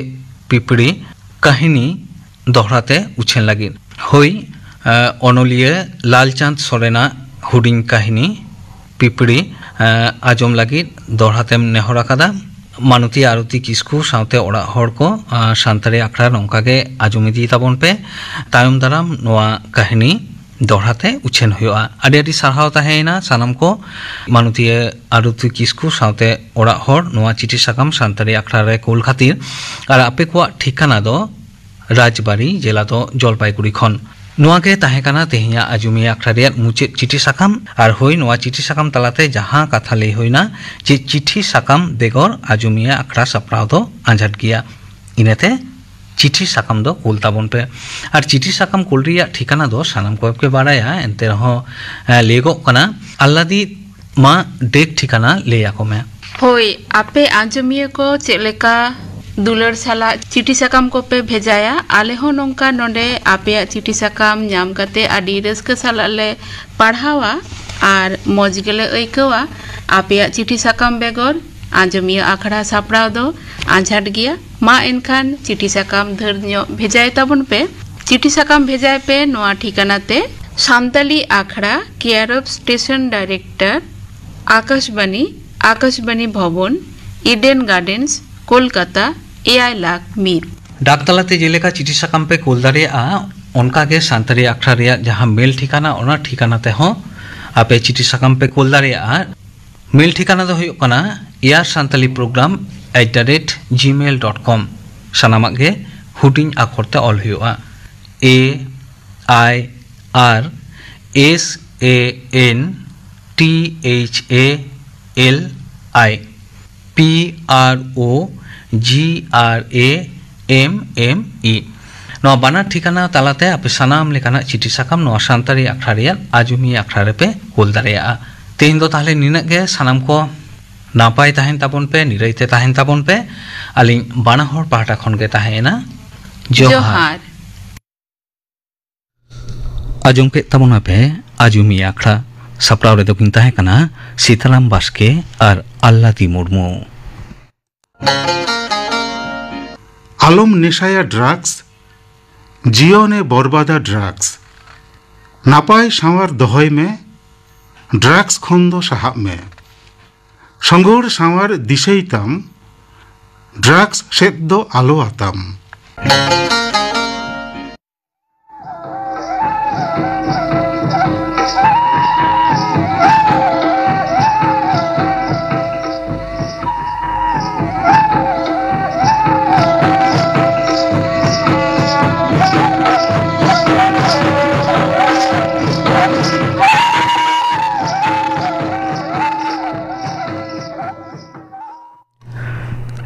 ᱯᱤᱯᱤᱲᱤ ᱠᱟᱹᱦᱱᱤ ᱫᱚᱦᱲᱟ ᱛᱮ ᱩᱪᱷᱟᱹᱱ ᱞᱟᱹᱜᱤᱫ᱾ ᱦᱳᱭ, ᱮ, ᱚᱱᱚᱞᱤᱭᱟᱹ ᱞᱟᱞᱪᱟᱸᱫᱽ ᱥᱚᱨᱮᱱᱟᱜ ᱦᱩᱰᱤᱧ ᱠᱟᱹᱦᱱᱤ ᱯᱤᱯᱤᱲᱤ, ᱮ, ᱟᱸᱡᱚᱢ ᱞᱟᱹᱜᱤᱫ ᱫᱚᱦᱲᱟ ᱛᱮᱢ ᱱᱮᱦᱚᱨ ᱟᱠᱟᱫᱟ᱾ ᱢᱟᱱᱚᱛᱤ ᱟᱨᱚᱛᱤ ᱠᱤᱥᱠᱩ ᱥᱟᱶᱛᱮ ᱚᱲᱟᱜ ᱦᱚᱲ ᱠᱚ, ᱮ, ᱥᱟᱱᱛᱟᱲᱤ ᱟᱠᱷᱲᱟ ᱱᱚᱝᱠᱟ ᱜᱮ ᱟᱸᱡᱚᱢ ᱤᱫᱤ ᱛᱟᱵᱚᱱ ᱯᱮ᱾ ᱛᱟᱭᱚᱢ ᱫᱟᱨᱟᱢ ᱱᱚᱣᱟ ᱠᱟᱹᱦᱱᱤ ᱫᱚᱦᱲᱟ ᱛᱮ ᱩᱪᱷᱟᱹᱱ ᱦᱩᱭᱩᱜᱼᱟ᱾ ᱟᱹᱰᱤ ᱟᱹᱰᱤ ᱥᱟᱨᱦᱟᱣ ᱛᱟᱦᱮᱸᱭᱮᱱᱟ ᱥᱟᱱᱟᱢ ᱠᱚ, ᱢᱟᱱᱚᱛᱤᱭᱟᱹ ᱟᱨᱚᱛᱤ ᱠᱤᱥᱠᱩ ᱥᱟᱶᱛᱮ ᱚᱲᱟᱜ ᱦᱚᱲ ᱱᱚᱣᱟ ᱪᱤᱴᱷᱤ ᱥᱟᱠᱟᱢ ᱥᱟᱱᱛᱟᱲᱤ ᱟᱠᱷᱲᱟ ᱨᱮ ᱠᱳᱞ ᱠᱷᱟᱹᱛᱤᱨ᱾ ᱟᱨ ᱟᱯᱮ ᱠᱚᱣᱟᱜ ᱴᱷᱤᱠᱟᱹᱱᱟ ᱫᱚ ᱨᱟᱡᱽᱵᱟᱲᱤ, ᱡᱮᱞᱟ ᱫᱚ ᱡᱚᱞᱯᱟᱭᱜᱩᱲᱤ ᱠᱷᱚᱱ᱾ ᱱᱚᱣᱟ ᱜᱮ ᱛᱟᱦᱮᱸ ᱠᱟᱱᱟ ᱛᱮᱦᱮᱧᱟᱜ ᱟᱡᱚᱢᱤᱭᱟᱹ ᱟᱠᱷᱲᱟ ᱨᱮᱭᱟᱜ ᱢᱩᱪᱟᱹᱫ ᱪᱤᱴᱷᱤ ᱥᱟᱠᱟᱢ᱾ ᱟᱨ ᱦᱳᱭ, ᱱᱚᱣᱟ ᱪᱤᱴᱷᱤ ᱥᱟᱠᱟᱢ ᱛᱟᱞᱟᱛᱮ ᱡᱟᱦᱟᱸ ᱠᱟᱛᱷᱟ ᱞᱟᱹᱭ ᱦᱩᱭᱱᱟ ᱡᱮ ᱪᱤᱴᱷᱤ ᱥᱟᱠᱟᱢ ᱵᱮᱜᱚᱨ ᱟᱡᱚᱢᱤᱭᱟᱹ ᱟᱠᱷᱲᱟ ᱥᱟᱯᱲᱟᱣ ᱫᱚ ᱟᱸᱡᱷᱟᱴ ᱜᱮᱭᱟ, ᱤᱱᱟᱹᱛᱮ ᱪᱤᱴᱷᱤ ᱥᱟᱠᱟᱢ ᱫᱚ ᱠᱩᱞ ᱛᱟᱵᱚᱱ ᱯᱮ᱾ ᱟᱨ ᱪᱤᱴᱷᱤ ᱥᱟᱠᱟᱢ ᱠᱩᱞ ᱨᱮᱭᱟᱜ ᱴᱷᱤᱠᱟᱱᱟ ᱫᱚ ᱥᱟᱱᱟᱢ ᱠᱚᱜᱮ ᱯᱮ ᱵᱟᱲᱟᱭᱟ, ᱮᱱᱛᱮ ᱨᱮᱦᱚᱸ, ᱮ, ᱞᱟᱹᱭᱚᱜᱚᱜ ᱠᱟᱱᱟ, ᱟᱞᱞᱟᱫᱤ ᱢᱟ ᱰᱮᱠ ᱴᱷᱤᱠᱟᱱᱟ ᱞᱟᱹᱭ ᱟᱠᱚ ᱢᱮ᱾ ᱦᱳᱭ, ᱟᱯᱮ ᱟᱸᱡᱚᱢᱤᱭᱟᱹ ᱠᱚ ᱪᱮᱫ ᱞᱮᱠᱟ ᱫᱩᱞᱟᱹᱲ ᱥᱟᱞᱟᱜ ᱪᱤᱴᱷᱤ ᱥᱟᱠᱟᱢ ᱠᱚᱯᱮ ᱵᱷᱮᱡᱟᱭᱟ, ᱟᱞᱮ ᱦᱚᱸ ᱱᱚᱝᱠᱟ ᱱᱚᱰᱮ ᱟᱯᱮᱭᱟᱜ ᱪᱤᱴᱷᱤ ᱥᱟᱠᱟᱢ ᱧᱟᱢ ᱠᱟᱛᱮ ᱟᱹᱰᱤ ᱨᱟᱹᱥᱠᱟᱹ ᱥᱟᱞᱟᱜ ᱞᱮ ᱯᱟᱲᱦᱟᱣᱟ ᱟᱨ ᱢᱚᱡᱽ ᱜᱮᱞᱮ ᱟᱹᱭᱠᱟᱹᱣᱟ᱾ ᱟᱯᱮᱭᱟᱜ ᱪᱤᱴᱷᱤ ᱥᱟᱠᱟᱢ ᱵᱮᱜᱚᱨ ᱟᱸᱡᱚᱢᱤᱭᱟᱹ ᱟᱠᱷᱲᱟ ᱥᱟᱯᱲᱟᱣ ᱫᱚ ᱟᱸᱡᱷᱟᱴ ᱜᱮᱭᱟ᱾ ᱢᱟ ᱮᱱᱠᱷᱟᱱ ᱪᱤᱴᱷᱤ ᱥᱟᱠᱟᱢ ᱰᱷᱮᱨ ᱧᱚᱜ ᱵᱷᱮᱡᱟᱭ ᱛᱟᱵᱚᱱ ᱯᱮ᱾ ᱪᱤᱴᱷᱤ ᱥᱟᱠᱟᱢ ᱵᱷᱮᱡᱟᱭ ᱯᱮ ᱱᱚᱣᱟ ᱴᱷᱤᱠᱟᱱᱟ ᱛᱮ, ᱥᱟᱱᱛᱟᱞᱤ ᱟᱠᱷᱲᱟ, care of station director, Akashvani, Akashvani Bhavan, Eden Gardens, Kolkata, ᱮᱭᱟᱭ ᱞᱟᱠᱷ ᱢᱤᱫ᱾ ᱰᱟᱠ ᱛᱟᱞᱟᱛᱮ ᱡᱮᱞᱮᱠᱟ ᱪᱤᱴᱷᱤ ᱥᱟᱠᱟᱢ ᱯᱮ ᱠᱳᱞ ᱫᱟᱲᱮᱭᱟᱜᱼᱟ, ᱚᱱᱠᱟ ᱜᱮ ᱥᱟᱱᱛᱟᱲᱤ ᱟᱠᱷᱲᱟ ᱨᱮᱭᱟᱜ ᱡᱟᱦᱟᱸ ᱢᱮᱞ ᱴᱷᱤᱠᱟᱱᱟ, ᱚᱱᱟ ᱴᱷᱤᱠᱟᱱᱟ ᱛᱮᱦᱚᱸ ᱟᱯᱮ ᱪᱤᱴᱷᱤ ᱥᱟᱠᱟᱢ ᱯᱮ ᱠᱳᱞ ᱫᱟᱲᱮᱭᱟᱜᱼᱟ᱾ ᱢᱮᱞ ᱴᱷᱤᱠᱟᱱᱟ ᱫᱚ ᱦᱩᱭᱩᱜ ᱠᱟᱱᱟ air Santali programme at the rate gmail dot com. ᱥᱟᱱᱟᱢᱟᱜ ᱜᱮ ᱦᱩᱰᱤᱧ ᱟᱠᱷᱚᱨ ᱛᱮ ᱚᱞ ᱦᱩᱭᱩᱜᱼᱟ᱾ ᱮ ᱟᱭ ᱟᱨ S A N T H A L I P R O G R A M M E. ᱱᱚᱣᱟ ᱵᱟᱱᱟᱨ ᱴᱷᱤᱠᱟᱱᱟ ᱛᱟᱞᱟᱛᱮ ᱟᱯᱮ ᱥᱟᱱᱟᱢ ᱞᱮᱠᱟᱱᱟᱜ ᱪᱤᱴᱷᱤ ᱥᱟᱠᱟᱢ ᱱᱚᱣᱟ ᱥᱟᱱᱛᱟᱲᱤ ᱟᱠᱷᱲᱟ ᱨᱮᱭᱟᱜ ᱟᱡᱚᱢᱤᱭᱟᱹ ᱟᱠᱷᱲᱟ ᱨᱮᱯᱮ ᱠᱩᱞ ᱫᱟᱲᱮᱭᱟᱜᱼᱟ᱾ ᱛᱮᱦᱮᱧ ᱫᱚ ᱛᱟᱦᱞᱮ ᱱᱤᱱᱟᱹᱜ ᱜᱮ᱾ ᱥᱟᱱᱟᱢ ᱠᱚ ᱱᱟᱯᱟᱭ ᱛᱟᱦᱮᱱ ᱛᱟᱵᱚᱱ ᱯᱮ, ᱱᱤᱨᱟᱹᱭ ᱛᱮ ᱛᱟᱦᱮᱱ ᱛᱟᱵᱚᱱ ᱯᱮ᱾ ᱟᱹᱞᱤᱧ ᱵᱟᱱᱟ ᱦᱚᱲ ᱯᱟᱦᱴᱟ ᱠᱷᱚᱱ ᱜᱮ ᱛᱟᱦᱮᱸᱭᱮᱱᱟ ᱡᱚᱦᱟᱨ᱾ ᱡᱚᱦᱟᱨ᱾ ᱟᱸᱡᱚᱢ ᱠᱮᱫ ᱛᱟᱵᱚᱱᱟ ᱯᱮ ᱟᱡᱚᱢᱤᱭᱟᱹ ᱟᱠᱷᱲᱟ᱾ ᱥᱟᱯᱲᱟᱣ ᱨᱮᱫᱚ ᱠᱤᱱ ᱛᱟᱦᱮᱸ ᱠᱟᱱᱟ ᱥᱤᱛᱟᱨᱟᱢ ᱵᱟᱥᱠᱮ ᱟᱨ ᱟᱞᱞᱟᱫᱤ ᱢᱩᱨᱢᱩ᱾ ᱟᱞᱚᱢ ᱱᱮᱥᱟᱭᱟ ᱰᱨᱟᱜᱽᱥ, ᱡᱤᱭᱚᱱᱮ ᱵᱚᱨᱵᱟᱫᱟ ᱰᱨᱟᱜᱽᱥ᱾ ᱱᱟᱯᱟᱭ ᱥᱟᱶᱟᱨ ᱫᱚᱦᱚᱭ ᱢᱮ, ᱰᱨᱟᱜᱽᱥ ᱠᱷᱚᱱ ᱫᱚ ᱥᱟᱦᱟᱜ ᱢᱮ᱾ ᱥᱚᱸᱜᱷᱚᱲ ᱥᱟᱶᱟᱨ ᱫᱤᱥᱟᱹᱭ ᱛᱟᱢ, ᱰᱨᱟᱜᱽᱥ ᱥᱮᱫ ᱫᱚ ᱟᱞᱚ ᱟᱛᱟᱢ᱾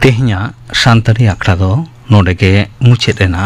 ᱛᱮᱦᱮᱧᱟᱜ ᱥᱟᱱᱛᱟᱲᱤ ᱟᱠᱷᱲᱟ ᱫᱚ ᱱᱚᱰᱮ ᱜᱮ ᱢᱩᱪᱟᱹᱫ ᱮᱱᱟ᱾